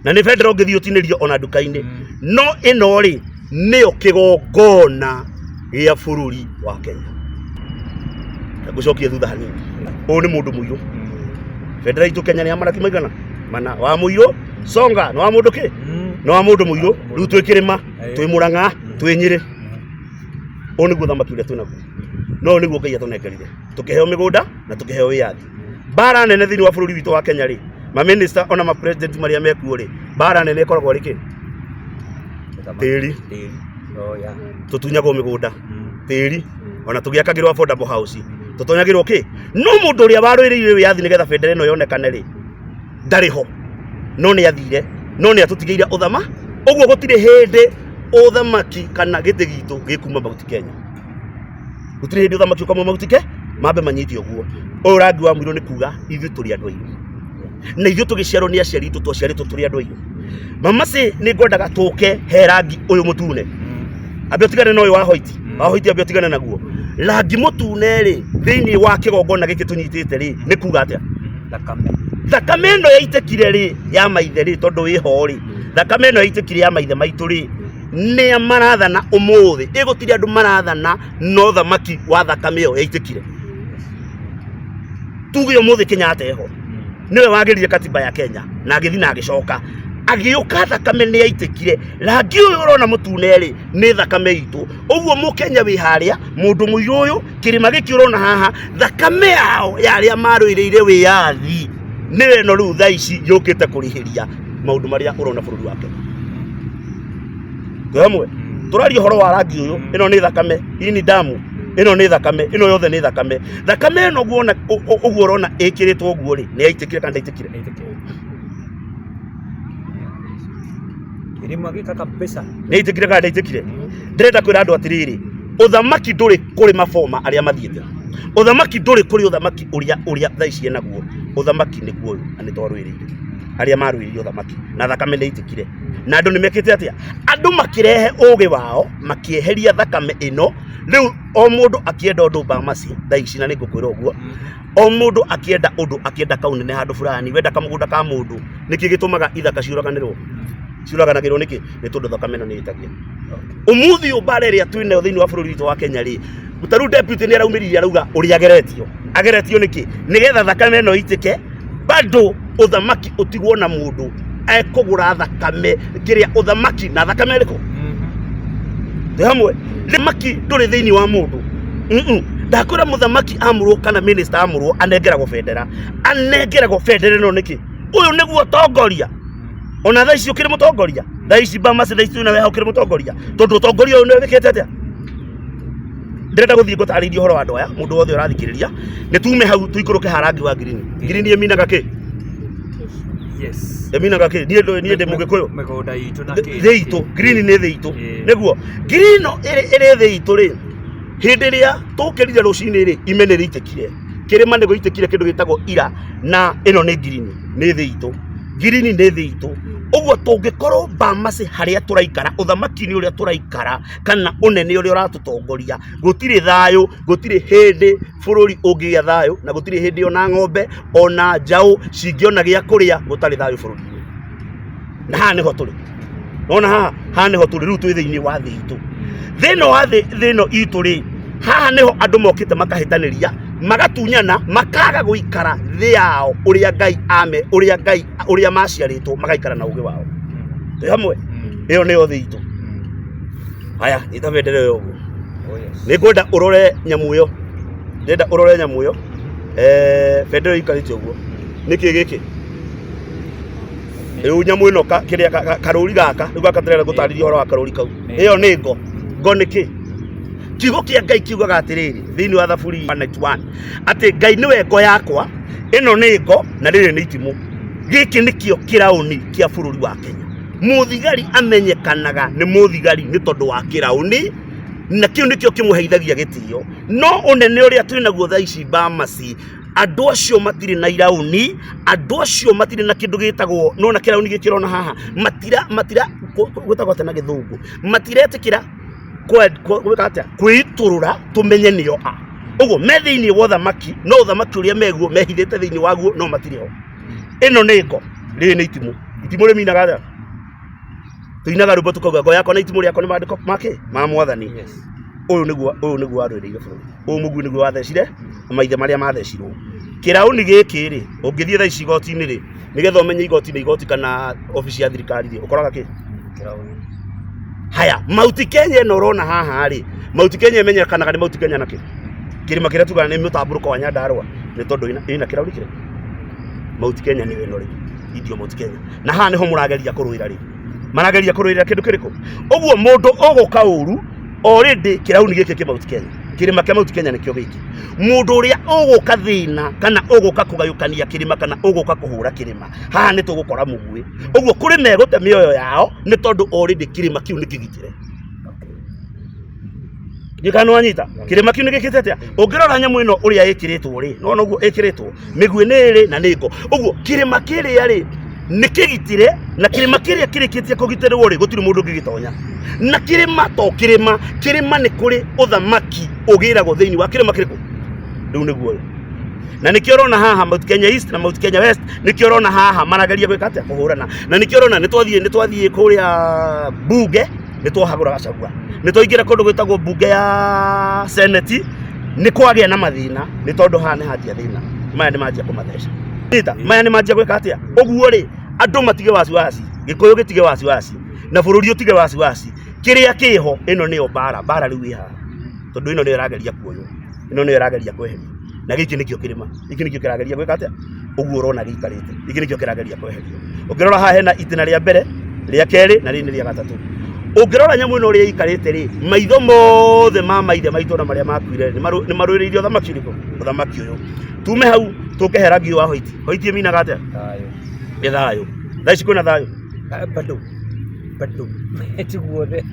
Na nĩ bendera ũngĩthiĩ ũtinĩrio ona nduka-inĩ. No ĩno rĩ, nĩyo kĩgongona gĩa bũrũri wa Kenya. Ngũcokie thutha hanini. Ũyũ nĩ mũndũ mũirũ. Bendera itũ Kenya nĩ ya maraki maigana? Mana. Wa mũirũ, songa, nĩ wa mũndũ kĩ? Nĩ wa mũndũ mũirũ. Rĩu twĩ kĩrĩma, twĩ Mũrang'a, twĩ Nyĩrĩ. Ũyũ nĩguo ũthamaki ũrĩa twĩnaguo. No ũyũ nĩguo Ngai atũnengerire. Tũkĩheo mĩgũnda na tũkĩheo wĩyathi. Mbara nene thĩinĩ wa bũrũri witũ wa Kenya rĩ, ma minister ona ma president marĩa mekuo rĩ, mbara nene ĩkoragwo ĩrĩ kĩ? Tĩri. Tĩri. Oh, yeah. Tũtunyagwo mĩgũnda. Tĩri. Ona tũgĩakagĩrwo affordable house. Tũtonyagĩrwo kĩ? No mũndũ ũrĩa warũĩrĩire wĩyathi nĩgetha bendera ĩno yonekane rĩ, ndarĩ ho. No nĩ athire. No nĩ atũtigĩire ũthama. Ũguo gũtirĩ hĩndĩ ũthamaki kana gĩtĩ gitũ gĩkuma Mount Kenya. Gũtirĩ hĩndĩ ũthamaki ũkauma Mount Kenya, mambe manyite ũguo. Ũyũ rangi wa mũirũ nĩ kuga ithuĩ tũrĩ andũ airũ. Na ithuĩ tũgĩciarwo nĩ aciari aitũ twaciarĩtwo tũrĩ andũ airũ. Mama C nĩ ngwendaga tũke he rangi ũyũ mũtune. Ambe ũtigane na ũyũ wa white. Wa white ambe ũtigane naguo. Rangi mũtune rĩ, thĩinĩ wa kĩgongona gĩkĩ tũnyitĩte rĩ, nĩ kuga atĩa? Thakame. Thakame ĩno yaitĩkire rĩ, ya maithe rĩ, tondũ wĩho rĩ, thakame ĩno yaitĩkire ya maithe maitũ rĩ, nĩa marathana ũmũthĩ. Ĩ gũtirĩ andũ marathana no thamaki wa thakame ĩyo yaitĩkire. Tuge ũmũthĩ Kenyatta eho. Nĩwe wagĩrire katiba ya Kenya na agĩthiĩ na agĩcoka agĩũka, thakame nĩ yaitĩkire. Rangi ũyũ ũrona mũtune rĩ, nĩ thakame itũ. Ũguo mũkenya wĩ harĩa, mũndũ mũirũ ũyũ, kĩrĩma gĩkĩ ũrona haha, thakame yao ya arĩa marũĩrĩire wĩyathi nĩyo ĩno rĩu thaa ici yũkĩte kũrĩhĩria maũndũ marĩa ũrona bũrũri wa Kenya. Twĩ hamwe? Tũraria ũhoro wa rangi ũyũ. Ĩno nĩ thakame, hii ni damu, ĩno nĩ thakame, ĩno yothe nĩ thakame. Thakame ĩno guona ũguo ũrona ĩkĩrĩtwo ũguo rĩ, nĩ yaitĩkire kana ndaitĩkire? Ilimwagika kabisa. Nĩ yaitĩkire kana ndaitĩkire? Ndĩrenda kwĩra andũ atĩrĩrĩ, ũthamaki ndũrĩ kũrĩ maboma arĩa mathiĩte, ũthamaki ndũrĩ kũrĩ ũthamaki ũrĩa ũrĩa thaa ici enaguo. Ũthamaki nĩguo ũyũ, na nĩ twarũĩrĩire arĩa marũĩrĩire ũthamaki na thakame nĩ yaitĩkire. Na andũ nĩ mekĩte atĩa? Andũ makĩrehe ũgĩ wao, makĩeheria thakame ĩno. Rĩu o mũndũ akĩenda ũndũ Bamasi thaa ici, na nĩ ngũkwĩra ũguo, o mũndũ akĩenda ũndũ, akĩenda kaunene handũ fulani, wenda kamũgũnda ka mũndũ, nĩkĩ gĩtũmaga ithaka ciũraganĩrwo? Ciũraganagĩrwo nĩkĩ? Nĩ tondũ thakame ĩno nĩ ĩtagia. Ũmũthĩ ũyũ mbara ĩrĩa twĩ nayo thĩinĩ wa bũrũri witũ wa Kenya rĩ, ta rĩu deputy nĩ araumĩrire arauga ũrĩa ageretio. Ageretio nĩkĩ? Nĩgetha thakame ĩno ĩitĩke, bado ũthamaki ũtigwo na mũndũ ekũgũra thakame kĩrĩa ũthamaki na thakame ĩrĩkũ. Twĩ hamwe? Thamaki ndũrĩ thĩinĩ wa mũndũ. Ndakwĩra mũthamaki amũrwo kana minister amũrwo anengeragwo bendera. Anengeragwo bendera ĩno nĩkĩ? Ũyũ nĩguo ũtongoria. Ona thaa ici ũkĩrĩ mũtongoria, thaa ici Bamasi, thaa ici twĩna weha ũkĩrĩ mũtongoria, tondũ ũtongoria ũyũ nĩ wĩkĩte atĩa? Ndĩrenda gũthiĩ ngũtarĩirie ũhoro wa andũ aya. Mũndũ wothe ũrathikĩrĩria, nĩ tume hau tũikũrũke ha rangi wa ngirini. Ngirini ĩminaga kĩ? Yes. Ĩminaga kĩ? Niĩ niĩ ndĩ mũgĩkũyũ. Mĩgũnda itũ na kĩ. Thĩ itũ, ngirini nĩ thĩ itũ. Nĩguo ngirini ĩno ĩrĩ thĩ itũ rĩ, hĩndĩ ĩrĩa tũkĩrire rũcinĩ rĩ, ime nĩ rĩitĩkire, kĩrĩma nĩ gũitĩkire kĩndũ gĩtagwo ira, na ĩno nĩ ngirini, nĩ thĩ itũ. Ngirini nĩ thĩ itũ. Ũguo tũngĩkorwo Bamasi harĩa tũraikara, ũthamaki-inĩ ũrĩa tũraikara kana ũnene ũrĩa ũratũtongoria, gũtirĩ thayũ, gũtirĩ hĩndĩ bũrũri ũngĩgĩa thayũ, na gũtirĩ hĩndĩ ona ng'ombe ona njaũ cingĩona gĩa kũrĩa gũtarĩ thayũ bũrũri-inĩ. Na haha nĩho tũrĩ. Nona haha, haha nĩho tũrĩ rĩu, twĩ thĩinĩ wa thĩ itũ. Thĩinĩ wa thĩ ĩno itũ rĩ, haha nĩho andũ mokĩte makahĩtanĩria, magatunyana, makaga gũikara thĩ yao ũrĩa Ngai ame, ũrĩa Ngai ũrĩa maciarĩtwo, magaikara na ũgĩ wao. Twĩ hamwe? Ĩyo nĩyo thĩ itũ. Haya, nyita bendera ĩyo ũguo. Oh, yes. Nĩ ngwenda ũrore nyamũ ĩyo. Ndĩrenda ũrore nyamũ ĩyo. Bendera ĩyo ĩikarĩte ũguo. Nĩkĩ gĩkĩ? Rĩu nyamũ ĩno kĩrĩa karũri gaka, rĩu gaka ndĩrenda gũtarĩria ũhoro wa karũri kau. Ĩyo nĩ ngo. Ngo nĩ kĩ? Kiugo kĩa Ngai kiugaga atĩrĩrĩ thĩinĩ wa Thaburi 191 atĩ Ngai nĩwe ngo yakwa, ĩno nĩ ngo na rĩrĩ nĩ itimũ. Gĩkĩ nĩkĩo kĩraũni kĩa bũrũri wa Kenya. Mũthigari amenyekanaga nĩ mũthigari nĩ tondũ wa kĩraũni, na kĩu nĩkĩo kĩmũheithagia gĩtĩo. No ũnene ũrĩa twĩnaguo thaa ici Bamasi, andũ acio matirĩ na iraũni, andũ acio matirĩ na kĩndũ gĩtagwo, nona kĩraũni gĩkĩ ũrona haha, matira matira gwĩtagwo atĩa na gĩthũngũ, matiretĩkĩra gwĩka atĩa, kwĩitũrũra tũmenye nĩo a. Ũguo me thĩinĩ wa ũthamaki, no ũthamaki ũrĩa meguo mehithĩte thĩinĩ waguo no matirĩ ho. Ĩno nĩ ngo, rĩrĩ nĩ itimũ. Itimũ rĩminaga atĩa? Tũinaga rwĩmbo tũkauga ngo yakwa na itimũ rĩakwa nĩ maandĩko make ma mwathani. Ũyũ nĩguo, ũyũ nĩguo warũĩrĩire bũrũri. Ũyũ mũguĩ nĩguo wathecire maithe marĩa mathecirwo. Kĩraũni gĩkĩ rĩ, ũngĩthiĩ thaa ici igoti-inĩ rĩ, nĩgetha ũmenye igoti nĩ igoti kana obici ya thirikari rĩ, ũkoraga kĩ? Kĩraũni. Haya, Mount Kenya ĩno ũrona haha rĩ, Mount Kenya ĩmenyekanaga nĩ Mount Kenya na kĩ? Kĩrĩma kĩrĩa tugaga nĩ mũtambũrũko wa Nyandarũa, nĩ tondũ ĩna kĩraũni kĩrĩkũ? Mount Kenya nĩyo ĩno rĩ, indio Mount Kenya. Na haha nĩho mũrageria kũrũĩra rĩ. Marageria kũrũĩrĩra kĩndũ kĩrĩkũ? Ũguo mũndũ ũgũka ũru, already kĩrauni gĩkĩ kĩ Mount Kenya. Kĩrĩma kĩa Mount Kenya nĩkĩo gĩkĩ. Mũndũ ũrĩa ũgũka thĩna kana ũgũka kũgayũkania kĩrĩma kana ũgũka kũhũra kĩrĩma, haha nĩ tũgũkora mũguĩ. Ũguo kũrĩ megũte mĩoyo yao nĩ tondũ already kĩrĩma kĩu nĩ kĩgitĩre. Ndiũĩ kana nĩwanyita. Kĩrĩma kĩu nĩ gĩkĩte atĩa? Ũngĩrora nyamũ ĩno ũrĩa ĩkĩrĩtwo rĩ, nĩwona ũguo ĩkĩrĩtwo? Mĩguĩ nĩ ĩrĩ na nĩ ngo. Ũguo kĩrĩma kĩrĩa rĩ, nĩ kĩgitĩre, na kĩrĩma kĩrĩa kĩrĩkĩtie kũgitĩrwo rĩ, gũtirĩ mũndũ ũngĩgĩtonya. Na kĩrĩma to kĩrĩma, kĩrĩma nĩ kũrĩ ũthamaki ũgĩragwo thĩinĩ wa kĩrĩma kĩrĩkũ? Rĩu nĩguo ũyũ. Na nĩkĩo ũrona haha Mount Kenya East na Mount Kenya West, nĩkĩo ũrona haha marageria gwĩka atĩa? Kũhũrana. Na nĩkĩo ũrona nĩtwathiĩ kũrĩa bunge, nĩ twahagũra Gachagua, nĩ twaingĩra kũndũ gwĩtagwo mbunge ya seneti, nĩ kwagĩa na mathĩna, nĩ tondũ haha nĩ hanjia thĩna, maya nĩ manjia kũmatheca. Nyita, maya nĩ manjia gwĩka atĩa? Ũguo rĩ, andũ matige wasiwasi, Gĩkũyũ gĩtige wasiwasi, na bũrũri ũtige wasiwasi. Kĩrĩa kĩho, ĩno nĩyo mbara, mbara rĩu ĩ haha, tondũ ĩno nĩyo ĩrageria kuoywo, ĩno nĩyo ĩrageria kweherio, na gĩkĩ nĩkĩo kĩrĩma, gĩkĩ nĩkĩo kĩrageria gwĩka atĩa? Ũguo ũrona gĩikarĩte, gĩkĩ nĩkĩo kĩrageria kweherio. Ũngĩrora haha hena itĩna rĩa mbere, rĩa kerĩ na rĩrĩ nĩ rĩa gatatũ. Ũngĩrora nyamũ ĩno ũrĩa ĩikarĩte rĩ, maitho mothe ma maithe maitũ na marĩa makuire nĩ marũĩrĩire ũthamaki ũrĩkũ? Ũthamaki ũyũ. Tume hau tũke he rangi ũyũ wa white. White ĩminaga atĩa? Thayũ. Nĩ thayũ. Thaa ici kwĩna thayũ? Bado. Bado. Ti guothe.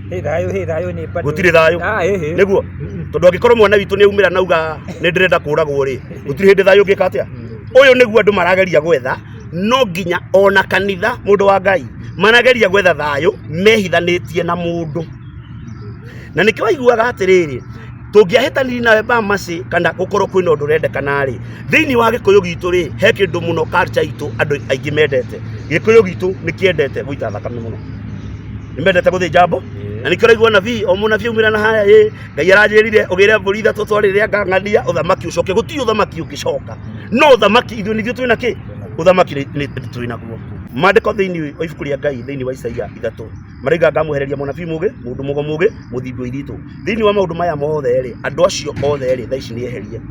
Hĩ thayũ, hĩ thayũ nĩ bado. Gũtirĩ thayũ. Ah, ĩ, ĩ. Nĩguo? Tondũ angĩkorwo mwana witũ nĩ aumĩra na auga nĩ ndĩrenda kũragwo rĩ, gũtirĩ hĩndĩ thayũ ũngĩka atĩa? Ũyũ nĩguo andũ marageria gwetha, no nginya ona kanitha mũndũ wa Ngai marageria gwetha thayũ mehithanĩtie na mũndũ. Na nĩkĩo waiguaga atĩrĩrĩ, tũngĩahĩtanirie nawe Bamasi kana gũkorwo kwĩna ũndũ ũrendekana rĩ, thĩinĩ wa gĩkũyũ gitũ rĩ, he kĩndũ mũno culture itũ andũ aingĩ mendete. Gĩkũyũ gitũ nĩ kĩendete gũita thakame mũno. Nĩ mendete gũthĩnja mbo. Na nĩkĩo ũraigua nabii, o mũnabii aumĩra na haya ĩ, Ngai aranjĩrire ũgĩre mbũri ithatũ twarĩrĩa ngang'ania ũthamaki ũcoke. Gũtirĩ ũthamaki ũngĩcoka. No ũthamaki ithuĩ nithuĩ twĩna kĩ? Ũthamaki nĩ twĩ naguo. Maandĩko thĩinĩ wa ibuku rĩa Ngai thĩinĩ wa Isaia ithatũ marauga ngamwehereria mũnabii mũgĩ, mũndũ mũgo mũgĩ, mũthingu ithitũ. Thĩinĩ wa maũndũ maya mothe rĩ, andũ acio othe rĩ, thaa ici nĩ eherie.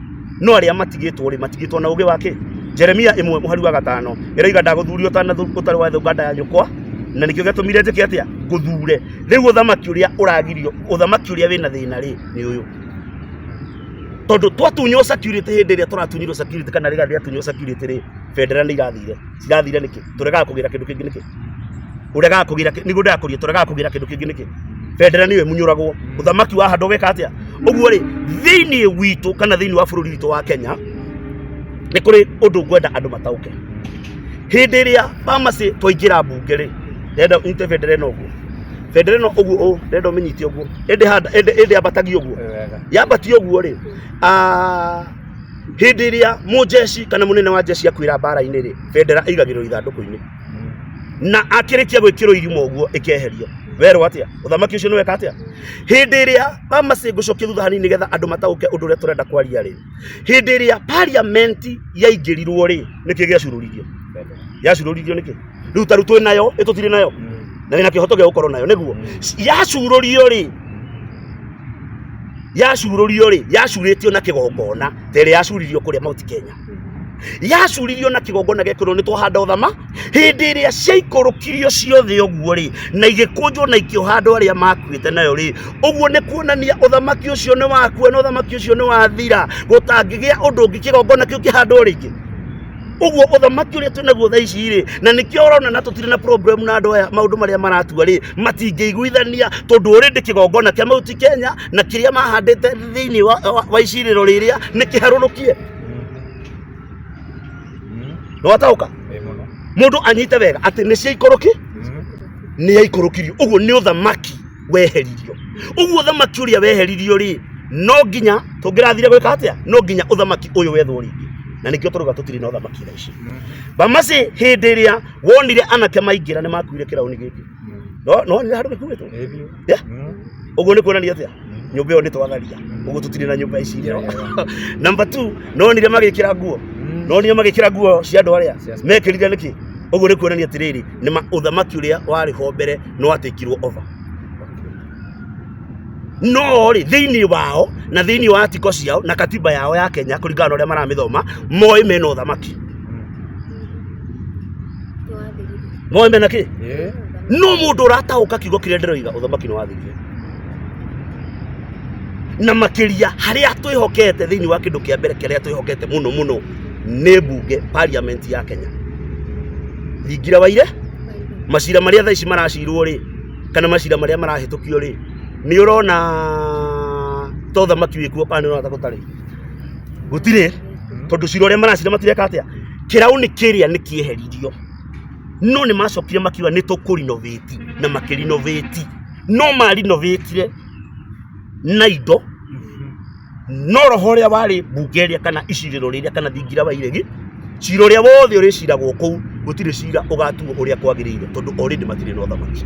No arĩa matigĩtwo rĩ, matigĩtwo na ũgĩ wa kĩ? Jeremia ĩmwe mũhari wa gatano ĩroiga ndagũthuria ũtarĩ wathũnga nda ya nyũkwa, na nĩkĩo gĩatũmire njĩke atĩa? Ngũthure. Rĩu ũthamaki ũrĩa ũragirio, ũthamaki ũrĩa wĩna thĩna rĩ, nĩ ũyũ. Tondũ twatunywo security hĩndĩ ĩrĩa tũratunyirwo security kana rĩrĩa rĩatunywo security rĩ, bendera nĩ irathire. Cirathire nĩkĩ? Tũregaga kũgĩra kĩndũ kĩngĩ nĩkĩ? Ũregaga kũgĩra nĩguo ndĩrakũria, tũregaga kũgĩra kĩndũ kĩngĩ nĩkĩ? Bendera nĩyo ĩmunyũragwo. Ũthamaki wahandwo ũgeka atĩa? Ũguo rĩ, thĩinĩ witũ kana thĩinĩ wa bũrũri witũ wa Kenya, nĩ kũrĩ ũndũ ngwenda andũ mataũke. Hĩndĩ ĩrĩa pharmacy twaingĩra mbunge rĩ, ndĩrenda ũnyite bendera ĩno ũguo. Bendera ĩno ũguo ũũ, ndĩrenda ũmĩnyite ũguo. Ĩndĩ handa, ĩndĩ ĩndĩ yambatagio ũguo. Wega. Yambatio ũguo rĩ, hĩndĩ ĩrĩa mũnjeci kana mũnene wa njeci akuĩra mbara-inĩ rĩ, bendera ĩigagĩrĩrwo ithandũkũ-inĩ. Na akĩrĩkia gwĩkĩrwo irima ũguo ĩkeherio. Werwo atĩa? Ũthamaki ũcio nĩ weka atĩa? Hĩndĩ ĩrĩa pharmacy ngũcokia thutha hanini nĩgetha andũ mataũke ũndũ ũrĩa tũrenda kwaria rĩ, hĩndĩ ĩrĩa parliament yaingĩrirwo rĩ, nĩkĩ gĩacurũririo? Yacurũririo nĩkĩ? Rĩu ta rĩu twĩ nayo, ĩ tũtirĩ nayo? Na wĩna kĩhoto gĩa gũkorwo nayo, nĩguo? Yacurũrio rĩ, yacurũrio rĩ, yacurĩtio na kĩgongona ta ĩrĩa yacuririo kũrĩa Mount Kenya. Yacuririo na kĩgongona gĩekĩrwo nĩ twahanda ũthama, hĩndĩ ĩrĩa ciaikũrũkirio ciothe ũguo rĩ, na igĩkũnjwo na ikĩoha andũ arĩa makuĩte nayo rĩ, ũguo nĩ kuonania ũthamaki ũcio nĩ wakua na ũthamaki ũcio nĩ wathira, gũtangĩgĩa ũndũ ũngĩ kĩgongona kĩu kĩhandwo rĩngĩ. Ũguo ũthamaki ũrĩa twĩnaguo thaa ici rĩ, na nĩkĩo ũrona na tũtirĩ na problem na andũ aya maũndũ marĩa maratua rĩ, matingĩiguithania tondũ already kĩgongona kĩa Mount Kenya na kĩrĩa mahandĩte thĩinĩ wa icirĩro rĩrĩa nĩ kĩharũrũkie. Nĩ wataũka? Mũndũ anyite wega atĩ nĩ ciaikũrũki, nĩ yaikũrũkirio. Ũguo nĩ ũthamaki weheririo. Ũguo ũthamaki ũrĩa weheririo rĩ, no nginya tũngĩrathire gwĩka atĩa? No nginya ũthamaki ũyũ wethwo rĩngĩ, na nĩkĩo tũrauga tũtirĩ na ũthamaki thaa ici. Bamasi hĩndĩ ĩrĩa wonire anake maingĩra nĩ makuire kĩrauni gĩkĩ, no no nĩ handũ gĩkuĩtwo. Ĩĩ biũ. Yeah. Ũguo nĩ kuonania atĩa? Nyũmba ĩyo nĩ twatharia, ũguo tũtirĩ na nyũmba ici. Number 2, nonire magĩkĩra nguo, nonire magĩkĩra nguo cia andũ arĩa mekĩrire nĩkĩ? Ũguo nĩ kuonania atĩrĩrĩ, nĩ ma ũthamaki ũrĩa warĩ ho mbere nĩ watekirwo over. No rĩ, thĩinĩ wao na thĩinĩ wa atiko ciao na katiba yao ya Kenya kũringana na ũrĩa maramĩthoma, moĩ mena ũthamaki, moĩ mena kĩ. No mũndũ ũrataũka kiugo kĩrĩa ndĩroiga, ũthamaki nĩ wathirire. Na makĩria harĩa twĩhokete thĩinĩ wa kĩndũ kĩa mbere kĩrĩa twĩhokete mũno mũno nĩ mbunge, parliament ya Kenya. Thingira waire macira marĩa thaa ici maracirwo rĩ, kana macira marĩa marahĩtũkio rĩ, nĩ ũrona ta ũthamaki wĩkuo kana nĩ ũrona ta gũtarĩ? Gũtirĩ, tondũ cira ũrĩa maracira matireka atĩa? Kĩraũni kĩrĩa nĩ kĩeheririo, no nĩ macokire makiuga nĩ tũkũrinovĩti, na makĩrinovĩti, no marinovatire na indo, no roho ũrĩa warĩ mbunge ĩrĩa kana icirĩro rĩrĩa kana thingira wa iregi, cira ũrĩa wothe ũrĩciragwo kũu, gũtirĩ cira ũgatuo ũrĩa kwagĩrĩire, tondũ already matirĩ na ũthamaki.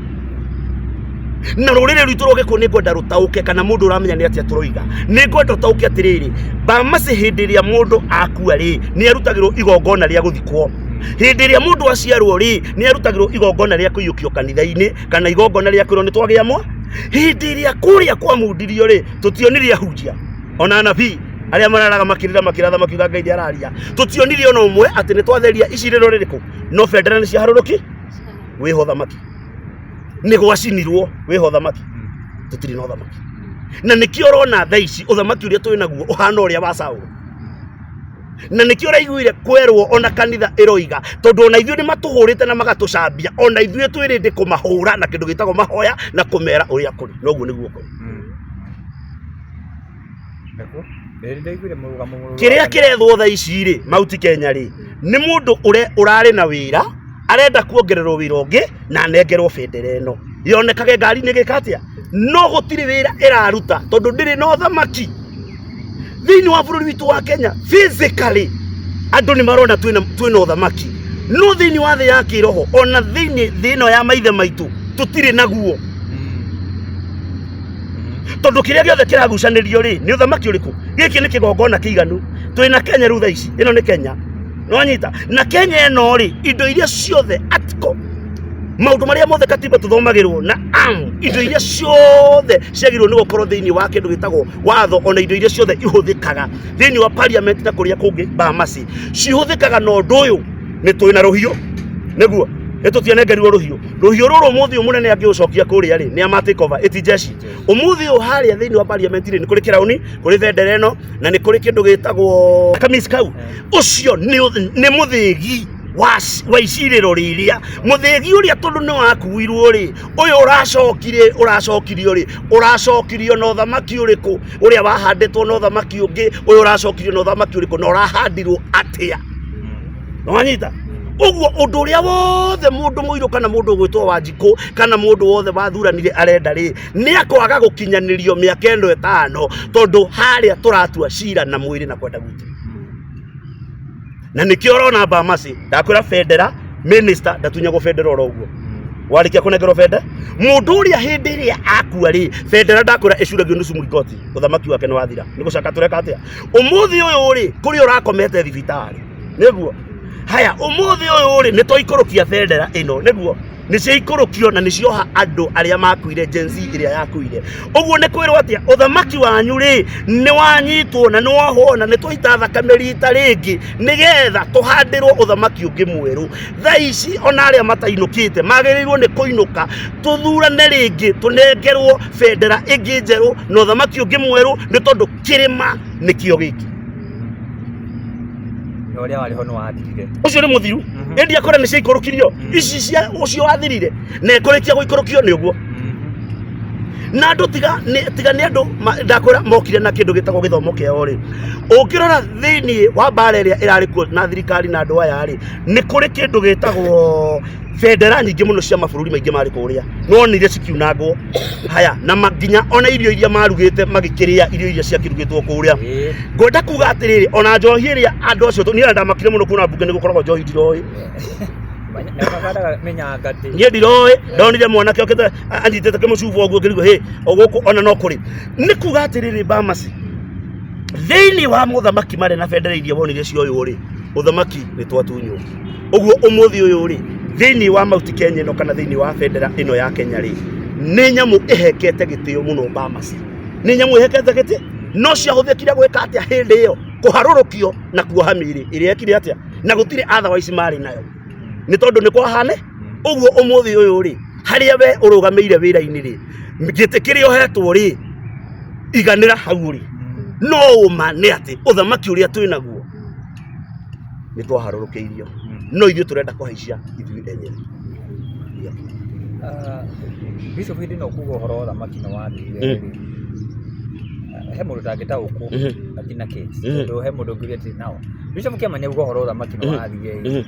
Na rũrĩrĩ rwitũ rwa Gĩkũyũ nĩ ngwenda rũtaũke, kana mũndũ ũramenya nĩ atĩa tũroiga, nĩ ngwenda ũtaũke atĩrĩrĩ, Bamasi hĩndĩ ĩrĩa mũndũ akua rĩ, nĩ arutagĩrwo igongona rĩa gũthikwo. Hĩndĩ ĩrĩa mũndũ aciarwo rĩ, nĩ arutagĩrwo igongona rĩa kũiyũkio kanitha-inĩ, kana igongona rĩa kwĩrwo nĩ twagĩa mwa. Hĩndĩ ĩrĩa kũrĩa kwamundirio rĩ, tũtionire ahunjia ona anabii arĩa mararaga makĩrĩra makĩratha makiuga Ngai ndĩararia, tũtionire ona ũmwe atĩ nĩ twatheria icirĩro rĩrĩkũ, no bendera nĩ ciaharũrũki wĩho thamaki, nĩ gwacinirwo wĩho thamaki. Tũtirĩ na ũthamaki, na nĩkĩo ũrona thaa ici ũthamaki ũrĩa twĩ naguo ũhana ũrĩa wa Saũlũ, na nĩkĩo ũraiguire kwerwo ona kanitha ĩroiga, tondũ ona ithuĩ nĩ matũhũrĩte na magatũcambia, ona ithuĩ twĩrĩndĩ kũmahũra na kĩndũ gĩtagwo mahoya na kũmera ũrĩa kũrĩ, noguo nĩguo kũrĩ. Nĩguo. Nĩ ndaiguire mũrũgamo mũrũrũ. Kĩrĩa kĩrethwo thaa ici rĩ Mount Kenya rĩ, nĩ mũndũ ũrarĩ na wĩra arenda kuongererwo wĩra ũngĩ na anengerwo bendera ĩno yonekage ngari-inĩ gĩka atĩa, no gũtirĩ wĩra ĩraruta tondũ ndĩrĩ na ũthamaki thĩinĩ wa bũrũri witũ wa Kenya. Physically andũ nĩ marona twĩna ũthamaki, no thĩinĩ wa thĩ ya kĩroho ona thĩinĩ thĩ ĩno ya maithe maitũ tũtirĩ naguo, tondũ kĩrĩa gĩothe kĩragucanĩrio rĩ, nĩ ũthamaki ũrĩkũ? Gĩkĩ nĩ kĩgongona kĩiganu twĩna Kenya rĩu thaa ici. Ĩno nĩ Kenya, nĩwanyita? Na Kenya ĩno rĩ, indo iria ciothe article, maũndũ marĩa mothe katiba tũthomagĩrwo na am, indo iria ciothe ciagĩrĩirwo nĩ gũkorwo thĩinĩ wa kĩndũ gĩtagwo watho, ona indo iria ciothe ihũthĩkaga thĩinĩ wa parliament na kũrĩa kũngĩ Bamasi cihũthĩkaga na ũndũ ũyũ. Nĩ twĩ na rũhiũ, nĩguo nĩ tũtianengerirwo rũhiũ. Rũhiũ rũrũ ũmũthĩ ũyũ mũnene angĩũcokia kũrĩa rĩ, nĩ ama take over ĩti jeshi. Ũmũthĩ ũyũ harĩa thĩinĩ wa parliament rĩ, nĩ kũrĩ kĩrauni, kũrĩ bendera ĩno, na nĩ kũrĩ kĩndũ gĩtagwo kamis kau. Ũcio nĩ mũthĩgi wa icirĩro rĩrĩa, mũthĩgi ũrĩa tondũ nĩ wakuirwo rĩ, ũyũ ũracokire, ũracokirio rĩ, ũracokirio na ũthamaki ũrĩkũ? Ũrĩa wahandĩtwo na ũthamaki ũngĩ, ũyũ ũracokirio na ũthamaki ũrĩkũ, na ũrahandirwo atĩa? Nĩwanyita? Ũguo ũndũ ũrĩa wothe mũndũ mũirũ kana mũndũ ũgwĩtwo Wanjikũ kana mũndũ wothe wathuranire arenda rĩ, nĩ akwaga gũkinyanĩrio mĩaka ĩno 5, tondũ harĩa tũratua cira na mwĩrĩ na kwenda gwitũ. Na nĩkĩo ũrona Bamasi ndakwĩra bendera minister ndatunyagwo bendera oro ũguo. Warĩkia kũnengerwo bendera, mũndũ ũrĩa hĩndĩ ĩrĩa akua rĩ, bendera ndakwĩra ĩcuragio nusu mũrikoti, ũthamaki wake nĩ wathira. Nĩ gũcaka tũreka atĩa? Ũmũthĩ ũyũ rĩ, kũrĩ ũrakomete thibitarĩ, nĩguo haya. Ũmũthĩ ũyũ rĩ, nĩ twaikũrũkia bendera ĩno, nĩguo nĩ ciaikũrũkio na nĩ cioha andũ arĩa makuire, Gen Z ĩrĩa yakuire. Ũguo nĩ kwĩrwo atĩa? Ũthamaki wanyu rĩ, nĩ wanyitwo na nĩ wohwo na nĩ twaita thakame rita rĩngĩ nĩgetha tũhandĩrwo ũthamaki ũngĩ mwerũ. Thaa ici ona arĩa matainũkĩte magĩrĩirwo nĩ kũinũka, tũthurane rĩngĩ, tũnengerwo bendera ĩngĩ njerũ na ũthamaki ũngĩ mwerũ, nĩ tondũ kĩrĩma nĩkĩo gĩkĩ. Na ũrĩa warĩ ho nĩ wathirire. Ũcio nĩ mũthiru. Ĩndĩ akora nĩ ciaikũrũkirio ici cia ũcio wathirire na ĩkũrĩkia gũikũrũkio nĩ ũguo. Na andũ tiga nĩ tiga nĩ andũ ndakwĩra mokire na kĩndũ gĩtagwo gĩthomo kĩao rĩ, ũngĩrora thĩinĩ wa mbara ĩrĩa ĩrarĩ kuo na thirikari na andũ aya rĩ, nĩ kũrĩ kĩndũ gĩtagwo bendera nyingĩ mũno cia mabũrũri maingĩ marĩ kũrĩa, nonire cikiunangwo haya na nginya ona irio iria marugĩte magĩkĩrĩa irio iria ciakĩrugĩtwo kũrĩa. Ngwenda kuga atĩrĩrĩ, ona njohi ĩrĩa andũ acio niĩ ndamakire mũno kuona mbunge nĩ gũkoragwo njohi ndiroĩ. Niĩ ndiroĩ, ndonire mwanake okĩte anyitĩte kĩmũcuba ũguo ngĩrigwo hĩ o gũkũ ona no kũrĩ. Nĩ kuga atĩrĩrĩ, Bamasi thĩinĩ wa mũthamaki marĩ na bendera iria wonire cioywo rĩ, ũthamaki nĩ twatunywo. Ũguo ũmũthĩ ũyũ rĩ, thĩinĩ wa Mount Kenya ĩno kana thĩinĩ wa bendera ĩno ya Kenya rĩ, nĩ nyamũ ĩhekete gĩtĩo mũno Bamasi, nĩ nyamũ ĩhekete gĩtĩ no ciahũthĩkire gwĩka atĩa hĩndĩ ĩyo? Kũharũrũkio na kuoha mĩĩrĩ ĩrĩa yekire atĩa, na gũtirĩ otherwise marĩ nayo, nĩ tondũ nĩ kwahane ũguo. Ũmũthĩ ũyũ rĩ, harĩa we ũrũgamĩire wĩra-inĩ rĩ, gĩtĩ kĩrĩa ũhetwo rĩ, iganĩra hau ũrĩ. No ũma nĩ atĩ ũthamaki ũrĩa twĩ naguo nĩ twaharũrũkĩirio, no ithuĩ tũrenda kũhaicia ithuĩ enyewe. Bishop, hĩndĩ ĩno kuga ũhoro wa ũthamaki nĩ wathirire rĩ, he mũndũ ũtangĩtaũkwo na kĩ tondũ he mũndũ ũngiuga atĩ nao Bishop Kĩama nĩ auga ũhoro wa ũthamaki nĩ wathirire rĩ,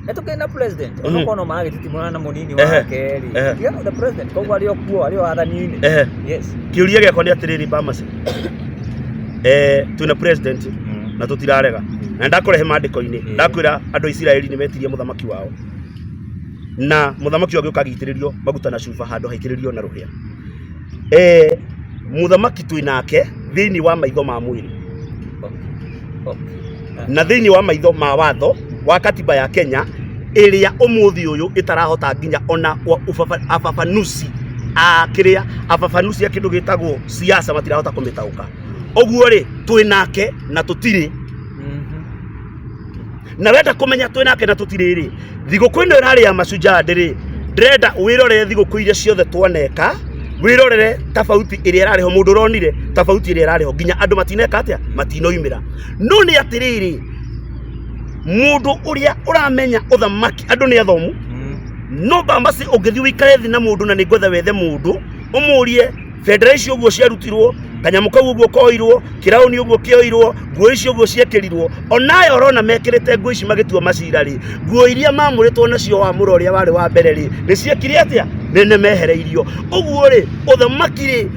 na tũkĩrĩ na president onokorwo no maragĩtitimũrana na mũnini wake rĩ, yeah, the president koguo arĩ o kuo, arĩ o wathani-inĩ. Yes. Kĩũria gĩakwa nĩ atĩrĩrĩ, Bamasi, twĩna president na tũtirarega na ndakũrehe maandĩko-inĩ. Ndakwĩra andũ a Isiraeli nĩ metirie mũthamaki wao, na mũthamaki ũyũ agĩũka agĩitĩrĩrio maguta na cuba handũ haitĩrĩrio na rũhĩa. Mũthamaki twĩ nake thĩinĩ wa maitho ma mwĩrĩ na thĩinĩ wa maitho ma watho wa katiba ya Kenya ĩrĩa ũmũthĩ ũyũ ĩtarahota nginya ona afafanusi a kĩrĩa afafanusi a kĩndũ gĩtagwo siasa matirahota kũmĩtaũka. Ũguo rĩ, twĩ nake na tũtirĩ. Na wenda kũmenya twĩ nake na tũtirĩ rĩ, thigũkũ ĩno ĩrarĩ ya Mashujaa ndĩrĩ ndĩrenda wĩrorere thigũkũ iria ciothe twaneka, wĩrorere tofauti ĩrĩa ĩrarĩ ho, mũndũ ũronire tofauti ĩrĩa ĩrarĩ ho, nginya andũ matineka atĩa, matinoimĩra. No nĩ atĩrĩrĩ, mũndũ ũrĩa ũramenya ũthamaki, andũ nĩ athomu, no Bamasi ũngĩthiĩ ũikare thĩ na mũndũ, na nĩ ngwetha wethe mũndũ ũmũrie bendera icio ũguo ciarutirwo, kanyamũ kau ũguo koirwo, kĩraũni ũguo kĩoirwo, nguo icio ũguo ciekĩrirwo, onayo ũrona mekĩrĩte nguo ici magĩtua macira rĩ, nguo iria mamũrĩtwo nacio wa mũro ũrĩa warĩ wa mbere rĩ, nĩ ciekire atĩa? Nĩ mehereirio. Ũguo rĩ, ũthamaki rĩ,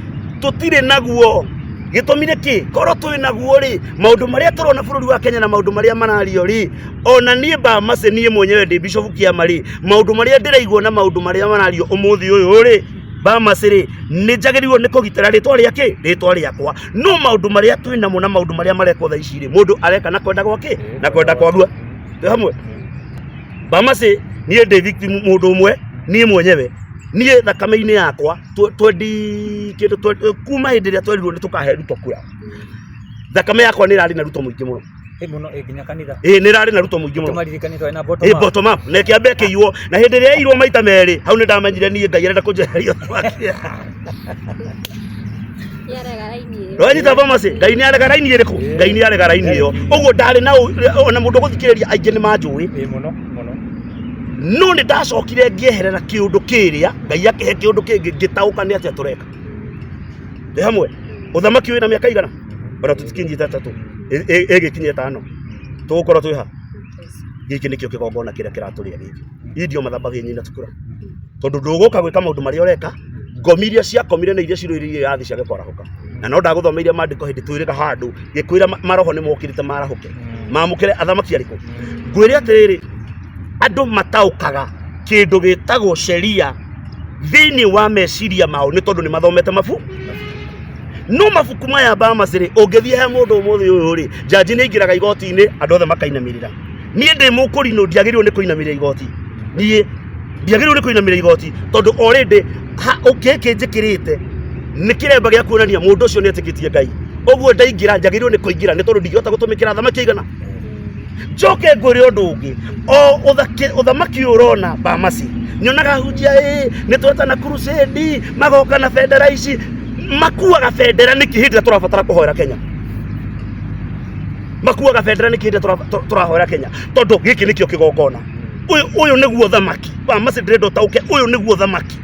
tũtirĩ naguo. Gĩtũmi nĩ kĩ? Korwo twĩ naguo rĩ, maũndũ marĩa tũrona bũrũri wa Kenya na maũndũ marĩa marario rĩ, ona niĩ Bamasi, niĩ mwenyewe ndĩ Bishop Kĩama rĩ, maũndũ marĩa ndĩraigua na maũndũ marĩa marario ũmũthĩ ũyũ rĩ, Bamasi rĩ, nĩ njagĩrĩirwo nĩ kũgitĩra rĩtwa rĩa kĩ? Rĩtwa rĩakwa. No maũndũ marĩa twĩ namo na maũndũ marĩa marekwo thaa ici rĩ, mũndũ areka na kwenda gwake na kwenda kwaguo. Twĩ hamwe Bamasi? Niĩ ndĩ victim mũndũ ũmwe, niĩ mwenyewe, niĩ thakame-inĩ yakwa twendi kĩndũ kuma hĩndĩ ĩrĩa twerirwo nĩ tũkahe Ruto kura, thakame yakwa nĩ ĩrarĩ na Ruto mũingĩ mũno. Ĩ mũno, ĩ nginya kanitha. Ĩ, nĩ ĩrarĩ na Ruto mũingĩ mũno. Tũmaririkanie twarĩ na bottom ĩ up. Bottom up, na ĩkĩamba ĩkĩiywo, na hĩndĩ ĩrĩa yaiyirwo maita merĩ, hau nĩ ndamenyire niĩ Ngai arenda kũnjeheria ũthamaki. Nĩarega raini ĩyo. Wanyita Bamasi? Ngai nĩ arega raini ĩrĩkũ? Ngai nĩ arega raini ĩyo. Ũguo ndarĩ na ona mũndũ ũgũthikĩrĩria, aingĩ nĩ manjũĩ. Ĩ mũno mũno. No nĩ ndacokire ngĩeherera kĩũndũ kĩrĩa, Ngai akĩhe kĩũndũ kĩngĩ, ngĩtaũka nĩ atĩa tũreka. Twĩ hamwe? Ũthamaki wĩna mĩaka igana? Ona tũtikinyĩte 3, ĩgĩkinya 5, tũgũkorwo twĩ ha? Gĩkĩ nĩkĩo kĩgongona kĩrĩa kĩratũrĩa gĩkĩ. Indio mathambagia nyina tukura, tondũ ndũgũka gwĩka maũndũ marĩa ũreka. Ngomi iria ciakomire na iria cirũĩrĩire yathi ciage kwarahũka, na no ndagũthomeire maandĩko hĩndĩ twĩrĩga handũ gĩkwĩra maroho nĩ mokĩrĩte marahũke mamũkĩre athamaki arĩkũ. Ngwĩre atĩrĩrĩ, andũ mataũkaga kĩndũ gĩtagwo sheria thĩinĩ wa meciria mao nĩ tondũ nĩ mathomete mabu no mabuku maya Bahamas rĩ, ũngĩthiĩ he mũndũ ũmũthĩ ũyũ rĩ, jaji nĩ aingĩraga igoti-inĩ, andũ othe makainamĩrĩra. Niĩ ndĩ mũkũrinũ, ndiagĩrĩirwo nĩ kũinamĩrĩra igoti. Niĩ ndiagĩrĩirwo nĩ kũinamĩrĩra igoti tondũ already gĩkĩ njĩkĩrĩte nĩ kĩremba gĩa kuonania mũndũ ũcio nĩ etĩkĩtie Ngai. Ũguo ndaingĩra, njagĩrĩirwo nĩ kũingĩra nĩ tondũ ndingĩhota gũtũmĩkĩra athamaki aigana. Njoke ngwĩre ũndũ ũngĩ, o ũthamaki ũyũ ũrona Bamasi, nyonaga hunjia ĩ nĩ twetana crusade, magoka na bendera ici, makuaga bendera nĩkĩ hĩndĩ ĩrĩa tũrabatara kũhoera Kenya? Makuaga bendera nĩkĩ hĩndĩ ĩrĩa tũrahoera Kenya? Tondũ gĩkĩ nĩkĩo kĩgongona. Ũyũ nĩguo ũthamaki Bamasi ndĩrenda ũtaũke, ũyũ nĩguo ũthamaki.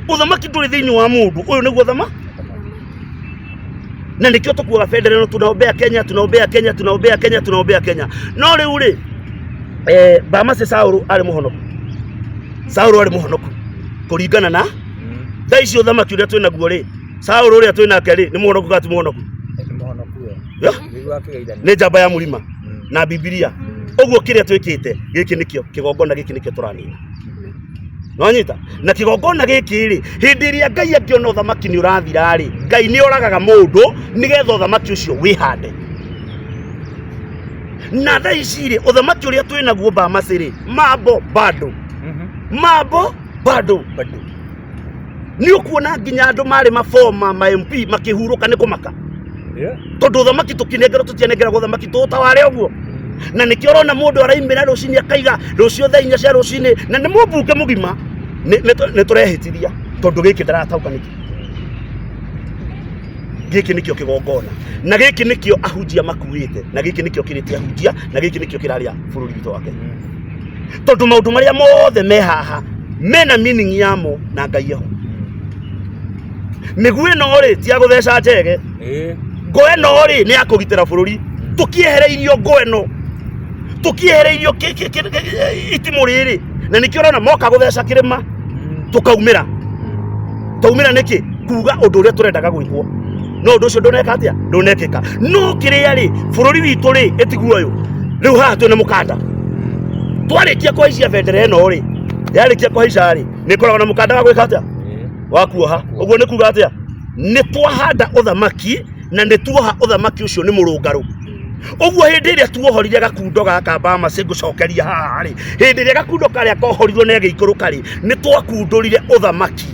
Ũthamaki ndũrĩ thĩinĩ wa mũndũ. Ũyũ nĩguo ũthamaki. Na nĩkĩo tũkuaga bendera ĩno, tunaombea Kenya, tunaombea Kenya, tunaombea Kenya, tunaombea Kenya. No rĩu rĩ, Bamase Saũlũ arĩ mũhonoku. Saũlũ arĩ mũhonoku kũringana na thaa ici ũthamaki ũrĩa twĩ naguo rĩ, Saũlũ ũrĩa twĩ nake rĩ, nĩ mũhonoku kana ti mũhonoku? Nĩ mũhonoku we. Yeah. Nĩguo akĩgeithania. Nĩ njamba ya mũrima na Bibilia. Ũguo kĩrĩa twĩkĩte gĩkĩ nĩkĩo kĩgongona, gĩkĩ nĩkĩo tũranina. Nwanyita na kĩgongona gĩkĩ rĩ, hĩndĩ ĩrĩa Ngai angĩona ũthamaki nĩ ũrathira rĩ, Ngai nĩ oragaga mũndũ nĩgetha ũthamaki ũcio wĩhande. Na thaa ici rĩ, ũthamaki ũrĩa twĩ naguo Bamasi rĩ, mambo bado, mambo bado. Bado. Nĩ ũkuona nginya andũ marĩ maboma ma MP makĩhurũka nĩ kũmaka. Tondũ ũthamaki tũkinengerwo, tũtianengeragwo ũthamaki tũũtaware ũguo. Na nĩkĩo ũrona mũndũ araimĩra rũcinĩ akaiga rũciũ thaa 4 cia rũcinĩ, na nĩ mũmbunge mũgima, nĩ tũrehĩtithia tondũ gĩkĩ ndaratauka nĩkĩ. Gĩkĩ nĩkĩo kĩgongona, na gĩkĩ nĩkĩo ahunjia makuĩte, na gĩkĩ nĩkĩo kĩrĩte ahunjia, na gĩkĩ nĩkĩo kĩrarĩa bũrũri witũ wa Kenya. Tondũ maũndũ marĩa mothe me haha mena meaning yamo na Ngai eho. Mĩguĩ ĩno rĩ, ti ya gũtheca njege. Ngo ĩno rĩ, nĩ ya kũgitĩra bũrũri. Tũkĩehereirio ngo ĩno, tũkĩehereirio itimũ rĩrĩ, na nĩkĩo ũrona moka gũtheca kĩrĩma tũkaumĩra. Twaumĩra nĩkĩ? Kuga ũndũ ũrĩa tũrendaga gwĩkwo, no ũndũ ũcio ndũneka atĩa? Ndũnekĩka. No kĩrĩa rĩ, bũrũri witũ rĩ, ĩtiguo ũyũ rĩu haha twĩna mũkanda. Twarĩkia kũhaicia bendera ĩno rĩ, yarĩkia kũhaica rĩ, nĩ ĩkoragwo na mũkanda wa gwĩka atĩa? Wa kuoha. Ũguo nĩ kuga atĩa? Nĩ twahanda ũthamaki, na nĩ tuoha ũthamaki ũcio nĩ mũrũngarũ. Ũguo hĩndĩ ĩrĩa tuohorire gakundo gaka Bamasi, ngũcokeria haha rĩ, hĩndĩ ĩrĩa gakundo karĩa kohorirwo na ĩgĩikũrũka rĩ, nĩ twakundũrire ũthamaki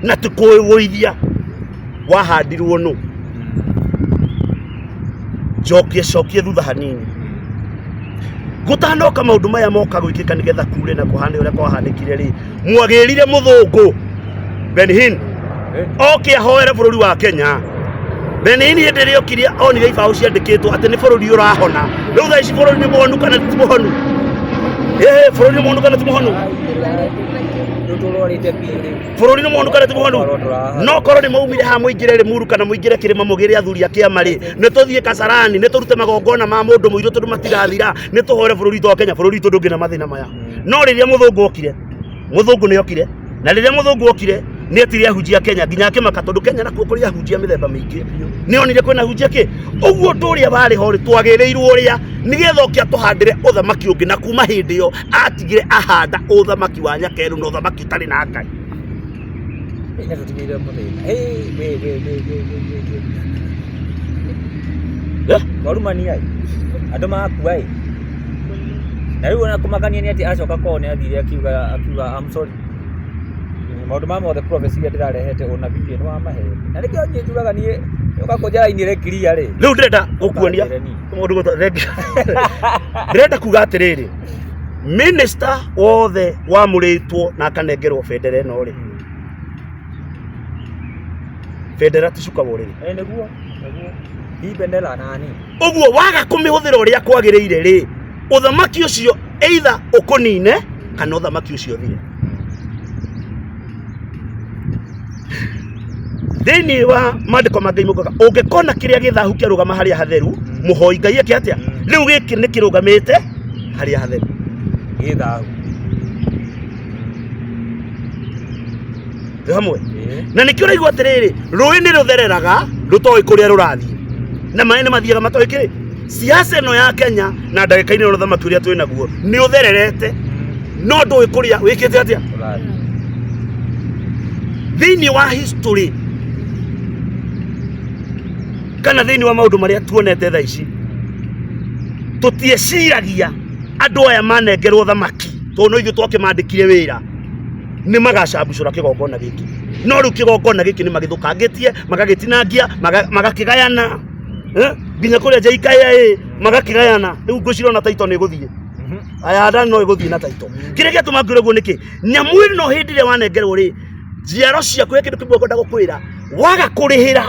na tũkũwĩgũithia. Wahandirwo nũ? Njokie cokie thutha hanini. Gũtanoka maũndũ maya moka gwĩkĩka nĩgetha kure na kũhane ũrĩa kwahanĩkire rĩ, mwagĩrire mũthũngũ Benny Hinn oke ahoere bũrũri wa Kenya. Benny Hinn hĩndĩ ĩrĩa okire onire ibaũ ciandĩkĩtwo atĩ nĩ bũrũri ũrahona. Rĩu thaa ici bũrũri nĩ mũhonu kana ti mũhonu? Ĩhĩ, bũrũri nĩ mũhonu kana ti mũhonu? Rĩu tũrwarĩte biũ rĩu. Bũrũri nĩ mũhonu kana ti mũhonu? No korwo nĩ maumire haha mũingĩre Limuru kana mũingĩre kĩrĩma mũgĩre athuri a kĩama rĩ, nĩ tũthiĩ Kasarani, nĩ tũrute magongona ma mũndũ mũirũ tondũ matirathira, nĩ tũhoere bũrũri witũ wa Kenya, bũrũri witũ ndũngĩ na mathĩna maya. No rĩrĩa mũthũngũ okire, mũthũngũ nĩ okire, na rĩrĩa mũthũngũ okire nĩ etire ahunjia Kenya nginya akĩmaka, tondũ Kenya nakuo kũrĩ ahunjia mĩthemba mĩingĩ. Nĩ onire kwĩna ahunjia kĩ ũguo. Ũndũ ũrĩa warĩ ho rĩ, twagĩrĩirwo ũrĩa nĩgetha oke atũhandĩre ũthamaki ũngĩ, na kuma hĩndĩ ĩyo atigire ahanda ũthamaki wa nyakerũ na ũthamaki ũtarĩ na Ngai. Na tũtigĩire mũthĩna. Hey, we we we we we we we. Warumania ĩ. Andũ makua ĩ. Na rĩu ona kũmakania nĩ atĩ acoka kwao nĩ athire akiuga I'm sorry. Maũndũ ma mothe prophecy iria ndĩrarehete ũnabii nĩ wa maheni. Na nĩkĩo niĩ njugaga niĩ ũka kũnjara inĩ clear rĩ. Rĩu ndĩrenda gũkuonia mũndũ ndĩrenda kuga atĩrĩrĩ, minister wothe wamũrĩtwo na akanengerwo bendera ĩno rĩ, bendera ti cuka wa ũrĩrĩ. Nĩguo nĩguo. Hii bendera nani? Ũguo waga kũmĩhũthĩra ũrĩa kwagĩrĩire rĩ, ũthamaki ũcio either ũkũnine kana ũthamaki ũcio ũthire. Thĩinĩ wa maandĩko ma Ngai mũkaga ũngĩkona kĩrĩa gĩthahu kĩarũgama harĩa hatheru, mũhoi Ngai eke atĩa? Rĩu gĩkĩ nĩ kĩrũgamĩte harĩa hatheru. Gĩthahu. Twĩ hamwe na nĩkĩo ũraigua atĩrĩrĩ, rũĩ nĩ rũthereraga rũtoĩ kũrĩa rũrathiĩ, na maĩ nĩ mathiaga matoĩ kĩrĩ. Siasa ĩno ya Kenya na ndagĩka-inĩ ĩno ũthamaki ũrĩa twĩ naguo nĩ ũthererete, no ndũĩ kũrĩa wĩkĩte atĩa. Thĩinĩ wa history kana thĩinĩ wa maũndũ marĩa tuonete thaa ici, tũtieciragia andũ aya manengerwo thamaki, tondũ no ithuĩ twakĩmandĩkire wĩra, nĩ magacambucũra kĩgongona gĩkĩ. No rĩu kĩgongona gĩkĩ nĩ magĩthũkangĩtie, magagĩtinangia, magakĩgayana, nginya kũrĩa JKIA magakĩgayana. Rĩu ngwĩciria ona taito nĩ ĩgũthiĩ aya ndani no ĩgũthiĩ na taito. Kĩrĩa gĩatũma ngwĩre ũguo nĩkĩ, nyamũ ĩno hĩndĩ ĩrĩa wanengerwo rĩ, njiaro ciaku, he kĩndũ kĩmwe ngwenda gũkwĩra, waga kũrĩhĩra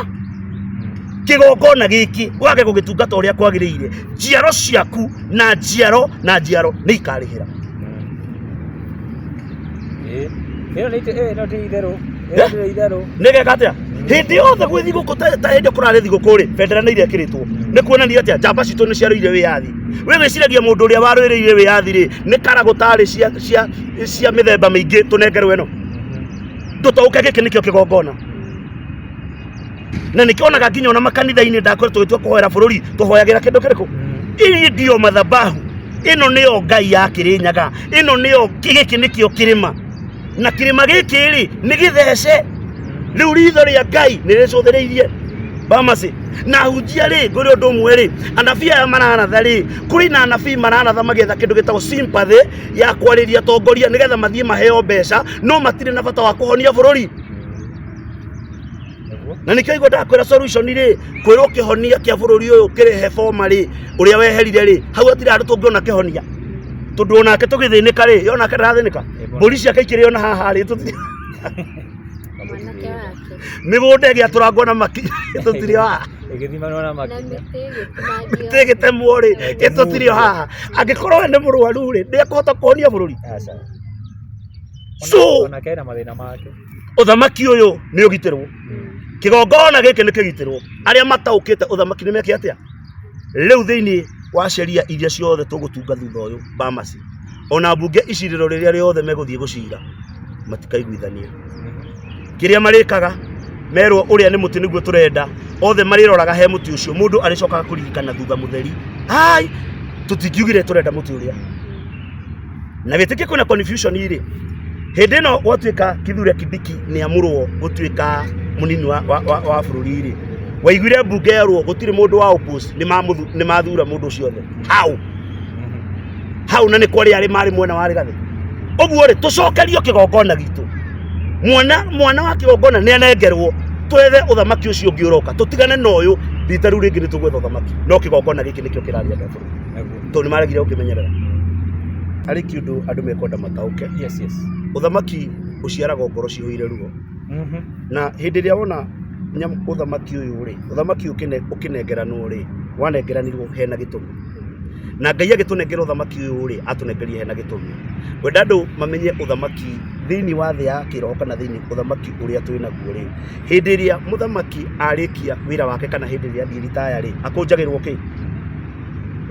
kĩgongona gĩkĩ, wage gũgĩtungata ũrĩa kwagĩrĩire, njiaro ciaku na njiaro na njiaro nĩ ikarĩhĩra. Ĩno nĩ ĩno ti itherũ. Ĩno ndĩrĩ itherũ. Nĩgeka atĩa hĩndĩ yothe gwĩ thigũkũ ta hĩndĩ kũrarĩ thigũkũ rĩ, bendera nĩ irekĩrĩtwo nĩ kuonania atĩa njamba citũ nĩ ciarũire wĩyathi. We wĩciragia mũndũ ũrĩa warũĩrĩire wĩyathi rĩ, nĩ karagũ tarĩ cia mĩthemba mĩingĩ tũnengerwo ĩno tũtaũke gĩkĩ nĩkĩo kĩgongona, na nĩkĩo onaga nginya ona makanitha-inĩ ndakwĩra tũgĩtua kũhoera bũrũri tũhoyagĩra kĩndũ kĩrĩkũ? Ĩĩ ndio madhabahu ĩno nĩyo Ngai ya Kĩrĩnyaga, ĩno nĩyo, gĩkĩ nĩkĩo kĩrĩma, na kĩrĩma gĩkĩ rĩ nĩ gĩthece. Rĩu ritho rĩa Ngai nĩ rĩcũthĩrĩirie bamasi na hunjia rĩ. Ngũrĩ ũndũ ũmwe rĩ, anabii aya mararatha rĩ, kũrĩ na anabii mararatha magĩetha kĩndũ gĩtagwo sympathy ya kwarĩria atongoria nĩgetha mathiĩ maheo mbeca, no matirĩ na bata wa kũhonia bũrũri. Na nĩkĩo igua ndakwĩra solution rĩ, kwĩrwo kĩhonia kĩa bũrũri ũyũ kĩrehe boma rĩ, ũrĩa weherire rĩ, hau hatirĩ handũ tũngĩona kĩhonia, tondũ onake tũgĩthĩnĩka rĩ, onake ndarathĩnĩka, mbũri ciake ikĩrĩo na haha rĩ, Mwanake wake. Mĩgũnda ĩgĩatũrangwo na makinya, tũtirĩ o haha. Ĩgĩthimanwo na Na makinya. mĩtĩ ĩgĩtinangio. Mĩtĩ ĩgĩtemwo rĩ, tũtirĩ o haha. Angĩkorwo we nĩ mũrwaru rĩ, nĩ ekũhota kũhonia bũrũri? Aca. So Onake ena mathĩna make. Ũthamaki ũyũ nĩ ũgitĩrwo, kĩgongona gĩkĩ nĩ kĩgitĩrwo. Arĩa mataũkĩte ũthamaki nĩ meke atĩa rĩu thĩinĩ wa sheria iria ciothe tũgũtunga thutha ũyũ bamasi, ona mbunge icirĩro rĩrĩa rĩothe megũthiĩ gũcira matikaiguithania kĩrĩa marĩkaga. Merwo ũrĩa nĩ mũtĩ nĩguo tũrenda, othe marĩroraga he mũtĩ ũcio. Mũndũ arĩcokaga kũririkana thutha mũtheri, ai, tũtingiugire tũrenda mũtĩ ũrĩa. Na wĩtĩkie kwĩna confusion rĩ, hĩndĩ ĩno gwatuĩka Kithure Kindiki nĩ amũrwo gũtuĩka mũnini wa bũrũri rĩ, waiguire mbunge yerwo gũtirĩ mũndũ wa oppose, nĩ mathura mũndũ ũcio othe hau hau, na nĩ kwarĩ arĩ marĩ mwena wa Rigathĩ. Ũguo rĩ, tũcokerio kĩgongona gitũ, mwana wa kĩgongona nĩ anengerwo, twethe ũthamaki ũcio ũngĩ ũroka, tũtigane na ũyũ. Rita rĩu rĩngĩ nĩ tũgwetha ũthamaki, no kĩgongona gĩkĩ nĩkĩo kĩraria andũ a bũrũri, tondũ nĩ maregire gũkĩmenyerera. Harĩ kĩũndũ andũ mekwenda mataũke. Yes. Ũthamaki ũciaragwo ngoro cihũire ruo. Na hĩndĩ ĩrĩa wona ũthamaki ũyũ rĩ, ũthamaki ũkĩnengeranwo rĩ, wanengeranirwo hena gĩtũmi, na Ngai agĩtũnengera ũthamaki ũyũ rĩ, atũnengerire hena gĩtũmi. Ngwenda andũ mamenye ũthamaki thĩinĩ wa thĩ ya kĩroho kana thĩinĩ ũthamaki ũrĩa twĩ naguo rĩ, hĩndĩ ĩrĩa mũthamaki arĩkia wĩra wake kana hĩndĩ ĩrĩa athiĩ ritaya rĩ, akũnjagĩrwo kĩ?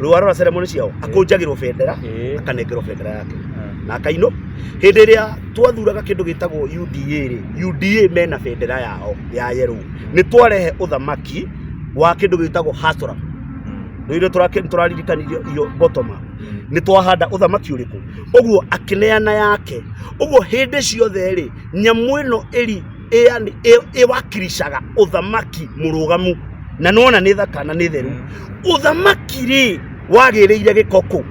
Rĩu warora ceremony ciao, akũnjagĩrwo bendera, akanengerwo bendera yake na akainũ. Hĩndĩ ĩrĩa twathuraga kĩndũ gĩtagwo UDA rĩ, UDA mena bendera yao ya yellow. Nĩ twarehe ũthamaki wa kĩndũ gĩtagwo hustler. Rĩu tũraririkanirio iyo bottom up. Nĩ twahanda ũthamaki ũrĩkũ ũguo akĩneana yake ũguo. Hĩndĩ ciothe rĩ, nyamũ ĩno ĩri yani ĩwakiricaga ũthamaki mũrũgamu, na nona nĩ thaka na nĩ theru. Ũthamaki rĩ, wagĩrĩire gĩko kũ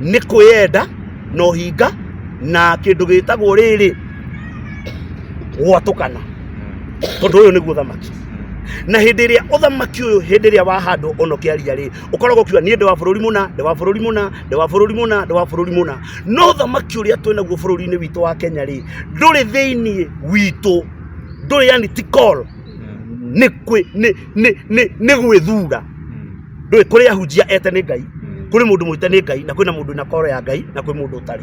nĩ kwĩyenda na ũhinga na kĩndũ gĩtagwo rĩrĩ gwatũkana, tondũ ũyũ nĩguo ũthamaki. Na hĩndĩ ĩrĩa ũthamaki ũyũ, hĩndĩ ĩrĩa wahandwo ona ũkĩaria rĩ, ũkoragwo ũkiuga niĩ ndĩ wa bũrũri mũna, ndĩ wa bũrũri mũna, ndĩ wa bũrũri mũna, ndĩ wa bũrũri mũna. No ũthamaki ũrĩa twĩ naguo bũrũri-inĩ witũ wa Kenya rĩ, ndũrĩ thĩinĩ witũ, ndũrĩ, yani ti call, nĩ kwĩ nĩ nĩ nĩ nĩ gwĩthura. Ndũĩ kũrĩ ahunjia ete nĩ Ngai, kũrĩ mũndũ mwĩte nĩ Ngai, na kwĩna mũndũ wĩna koro ya Ngai, na kwĩ mũndũ ũtarĩ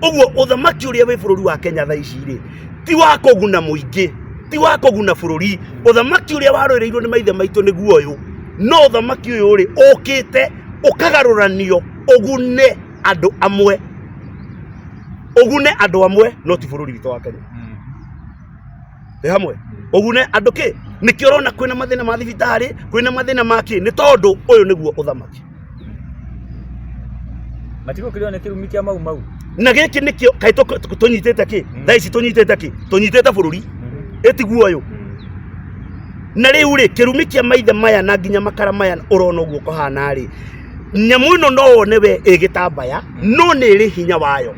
ũguo. Ũthamaki ũrĩa wĩ bũrũri wa Kenya thaa ici rĩ, ti wa kũguna mũingĩ, ti wa kũguna bũrũri. Ũthamaki ũrĩa warũĩrĩirwo nĩ maithe maitũ nĩguo ũyũ, no ũthamaki ũyũ rĩ, ũkĩte ũkagarũranio ũgune andũ amwe, ũgune andũ amwe, no ti bũrũri witũ wa Kenya. Ĩ hamwe ũgune andũ kĩ? Nĩkĩo ũrona kwĩna mathĩna ma thibitarĩ, kwĩna mathĩna ma kĩ, nĩ tondũ ũyũ nĩguo ũthamaki. Matigũkĩrĩo nĩ kĩrumi kĩa Mau Mau. Na gĩkĩ nĩkĩo kaĩ tũnyitĩte kĩ thaa ici? Tũnyitĩte kĩ? Tũnyitĩte bũrũri ĩtiguo ũyũ. Na rĩu rĩ, kĩrumi kĩa maithe maya na nginya makara maya ũrona ũguo kũhana rĩ, nyamũ ĩno no wone we ĩgĩtambaya, no nĩ ĩrĩ hinya wayo.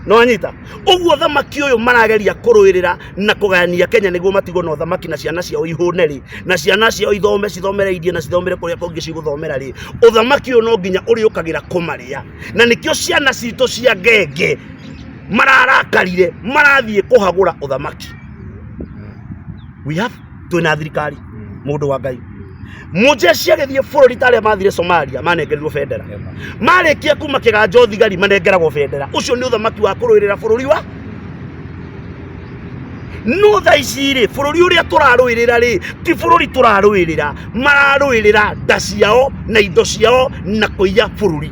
No anyita ũguo thamaki ũyũ marageria kũrũĩrĩra na kũgayania Kenya nĩguo matigwo na ũthamaki na ciana ciao ihũne rĩ, na ciana ciao ithome, cithomere India na cithomere kũrĩa kũngĩ cigũthomera rĩ, ũthamaki ũyũ no nginya ũrĩũkagĩra kũmarĩa. Na nĩkĩo ciana citũ cia ngenge mararakarire, marathiĩ kũhagũra ũthamaki. We have twĩna thirikari, mũndũ wa Ngai, mũjeshi agĩthiĩ bũrũri ta arĩa mathire Somalia manengerirwo bendera, marĩkia kuma kĩganjo thigari manengeragwo bendera. Ũcio nĩ ũthamaki wa kũrũĩrĩra bũrũri wa No thaa ici rĩ, bũrũri ũrĩa tũrarũĩrĩra rĩ, ti bũrũri tũrarũĩrĩra, mararũĩrĩra nda ciao na indo ciao na kũiya bũrũri.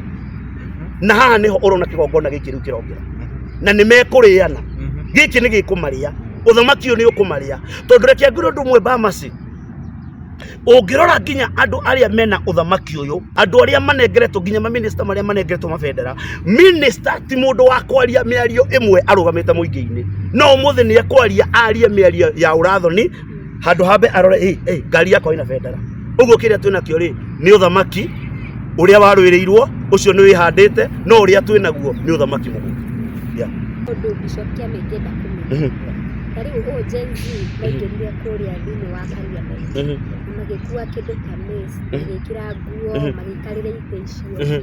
Na haha nĩho ũrona kĩgongona gĩkĩ rĩu kĩrongera, na nĩ mekũrĩana. Gĩkĩ nĩ gĩkũmarĩa, ũthamaki ũyũ nĩ ũkũmarĩa, tondũ reke ngwĩre ũndũ ũmwe, Bamasi, ũngĩrora nginya andũ arĩa mena ũthamaki ũyũ, andũ arĩa manengeretwo, nginya maminista marĩa manengeretwo mabendera, minista ti mũndũ wa kwaria mĩario ĩmwe arũgamĩte mũingĩ-inĩ. No ũmũthĩ nĩ ekwaria, arie mĩario ya ũrathoni handũ hambe arore ĩ ĩ ngari yakwa ĩna bendera. Ũguo kĩrĩa twĩnakĩo rĩ, nĩ ũthamaki ũrĩa warũĩrĩirwo, ũcio nĩ wĩhandĩte, no ũrĩa twĩnaguo nĩ ũthamaki mũgũrũ. Yeah. Ũndũ Bishop Kĩama ingĩenda kũmenya, ta rĩu ũũ Gen Z maingĩrire kũrĩa thĩinĩ wa parliament, magĩkua kĩndũ ta mace, magĩkĩra nguo, magĩikarĩra itĩ icio,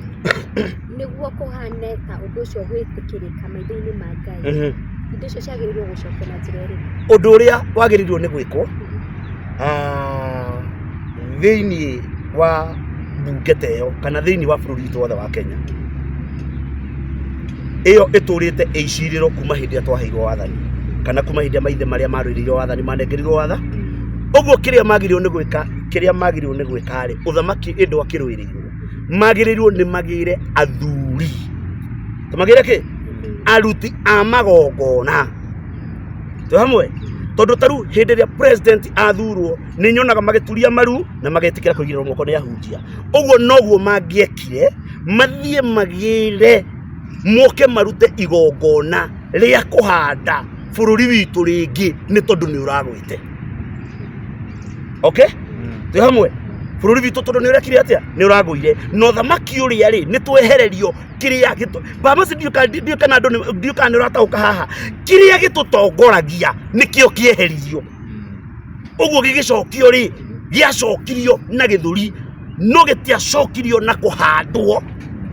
nĩguo kũhane ta ũndũ ũcio gwĩtĩkĩrĩka maitho-inĩ ma Ngai, indo icio ciagĩrĩirwo gũcokio na njĩra ĩrĩkũ? Ũndũ ũrĩa wagĩrĩirwo nĩ gwĩkwo thĩinĩ wa mbunge ta ĩyo kana thĩinĩ wa bũrũri witũ wothe wa Kenya, ĩyo ĩtũrĩte ĩicirĩro kuma hĩndĩ ĩrĩa twaheirwo wathani kana kuma hĩndĩ ĩrĩa maithe marĩa marũĩrĩire wathani manengerirwo watha. Ũguo kĩrĩa magĩrĩirwo nĩ gwĩka, kĩrĩa magĩrĩirwo nĩ gwĩka rĩ, ũthamaki ĩndũ akĩrũĩrĩirwo, magĩrĩirwo nĩ magĩre athuri, tũmagĩre kĩ aruti a magongona twĩ hamwe, tondũ ta rĩu hĩndĩ ĩrĩa president athurwo nĩ nyonaga magĩturia maru na magetĩkĩra kũigĩrĩrwo moko nĩ ahunjia. Ũguo noguo mangĩekire, mathiĩ magĩre moke marute igongona rĩa kũhanda bũrũri witũ rĩngĩ, nĩ tondũ nĩ ũragwĩte. Okay, twĩ hamwe? Bũrũri witũ tondũ nĩ ũrekire atĩa, nĩ ũragũire, na ũthamaki ũrĩa rĩ, nĩ twehererio kĩrĩa gĩtũ bamasi. Ndiũ kana andũ ndiũ kana nĩ ũrataũka haha, kĩrĩa gĩtũtongoragia nĩkĩo kĩeheririo. Ũguo gĩgĩcokio rĩ, gĩacokirio na gĩthũri, no gĩtiacokirio na kũhandwo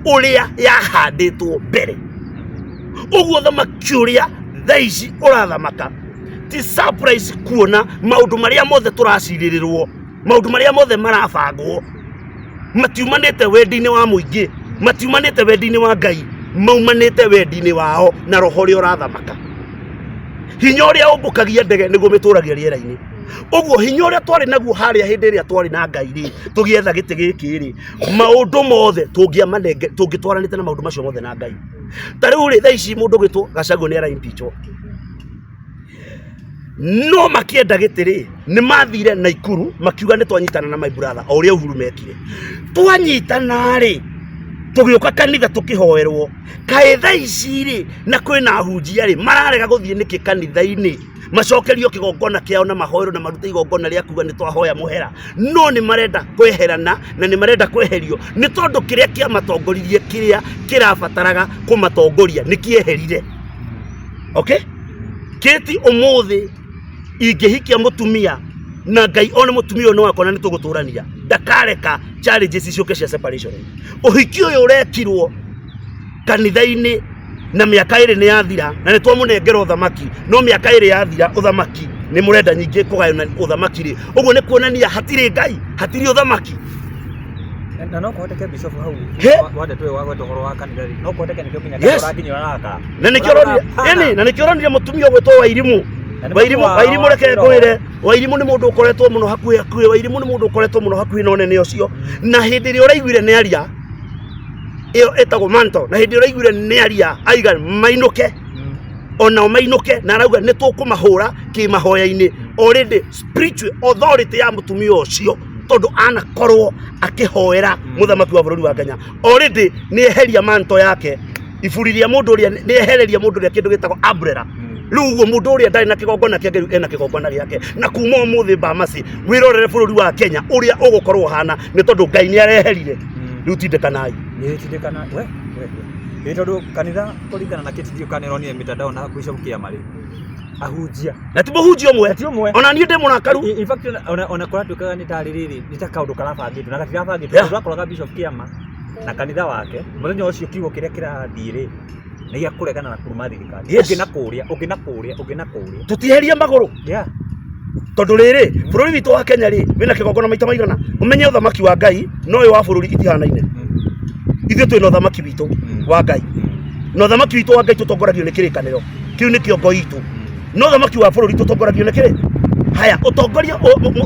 ũrĩa yahandĩtwo mbere. Ũguo thamaki ũrĩa thaa ici ũrathamaka ti surprise kuona maũndũ marĩa mothe tũracirĩrĩrwo, maũndũ marĩa mothe marabangwo matiumanĩte wendi-inĩ wa mũingĩ, matiumanĩte wendi-inĩ wa Ngai, maumanĩte wendi-inĩ wao na roho ũrĩa ũrathamaka. Hinya ũrĩa ũmbũkagia ndege nĩguo mĩtũragia rĩera-inĩ. Ũguo hinya ũrĩa twarĩ naguo harĩa hĩndĩ ĩrĩa twarĩ na Ngai rĩ, tũgĩetha gĩtĩ gĩkĩ rĩ, maũndũ mothe tũngĩamanenge, tũngĩtwaranĩte na maũndũ macio mothe na Ngai. Ta rĩu rĩ, thaa ici mũndũ ũgwĩtwo Gachagua nĩ ara impeachwo, no makĩenda gĩtĩ rĩ, nĩ mathire Naikuru makiuga nĩ twanyitana na my brother, o ũrĩa Uhuru mekire. Twanyitana rĩ, tũgĩũka kanitha tũkĩhoerwo. Kaĩ thaa ici rĩ, na kwĩna ahunjia rĩ, mararega gũthiĩ nĩkĩ kanitha-inĩ macokerio kĩgongona kĩao na mahoerwo na marute igongona rĩa kuga nĩ twahoya mũhera? No nĩ marenda kweherana na nĩ marenda kweherio, nĩ tondũ kĩrĩa kĩamatongoririe, kĩrĩa kĩrabataraga kũmatongoria nĩ kĩeherire. Okay, kĩti ũmũthĩ ingĩhikia mũtumia na Ngai one mũtumia ũyũ nĩ wakwa na nĩ tũgũtũrania, ndakareka challenges ciũke cia separation. Ũhiki ũyũ ũrekirwo kanitha-inĩ na mĩaka 2 nĩ yathira na nĩ twamũnengera ũthamaki, no mĩaka 2 yathira ũthamaki nĩ mũrenda nyingĩ kũgayana ũthamaki rĩ, ũguo nĩ kuonania hatirĩ Ngai, hatirĩ ũthamaki. Na no kũhoteke, Bishop, hau He? wa ndeto ĩyo wagweta ũhoro wa kanitha rĩ, no kũhoteke nĩkĩo nginya Yes. ũrakinya ũraraka. Na nĩkĩo ũronire, ĩni, na nĩkĩo ũronire mũtumia ũgwĩtwo Wairimũ. Na nĩ Wairimũ, mũndũ wa- Wairimũ, wa reke kĩroho. ngwĩre, Wairimũ nĩ mũndũ ũkoretwo mũno hakuhĩ hakuhĩ, Wairimũ nĩ mũndũ ũkoretwo mũno hakuhĩ na ũnene ũcio, na hĩndĩ ĩrĩa ũraiguire nĩ aria ĩyo ĩtagwo manto, na hĩndĩ ĩrĩa ũraiguire nĩ aria aiga mainũke, onao mainũke, na arauga nĩ tũkũmahũra kĩmahoya-inĩ. Already spiritual authority ya mũtumia ũcio, tondũ anakorwo akĩhoera mũthamaki wa bũrũri wa Kenya, already nĩ eheria manto yake, iburi rĩa mũndũ ũrĩa, nĩ ehereria mũndũ ũrĩa kĩndũ gĩtagwo umbrella. Rĩu ũguo mũndũ ũrĩa ndarĩ na kĩgongona kĩa Ngai, ena kĩgongona gĩake. Na kuma ũmũthĩ, Bamasi, wĩrorere bũrũri wa Kenya ũrĩa ũgũkorwo ũhana, nĩ tondũ Ngai nĩ areherire. Rĩu tindĩkanai. Nĩ tindĩkana we we we, ĩ tondũ kanitha kũringana na kĩtithio kana ĩronire mitandao na Bishop Kĩama rĩ, ahunjia Na ti mũhunjia ũmwe. Ti ũmwe. Ona niĩ ndĩ mũrakaru. In fact, ona kũratuĩkaga nĩ tarĩ rĩrĩ, nĩ ta kaũndũ karabangĩtwo na gatirabangĩtwo, tondũ wakoraga Bishop Kĩama na kanitha wake mũthenya ũcio kiugo kĩrĩa kĩrathiĩ rĩ, nĩ gĩa kũregana na kuruma thirikari. Ũngĩ na kũrĩa, ũngĩ na kũrĩa, ũngĩ na kũrĩa. Tũtieherie magũrũ. Tondũ rĩrĩ, bũrũri witũ wa Kenya rĩ, wĩna kĩgongona maita maigana? Ũmenye ũthamaki wa Ngai na ũyũ wa bũrũri itihanaine. Ithuĩ twĩna ũthamaki witũ wa Ngai, na ũthamaki witũ wa Ngai tũtongoragio nĩ kĩrĩkanĩro kĩu, nĩkĩo ngo itũ. No ũthamaki wa bũrũri tũtongoragio nĩ kĩrĩ haya ũtongoria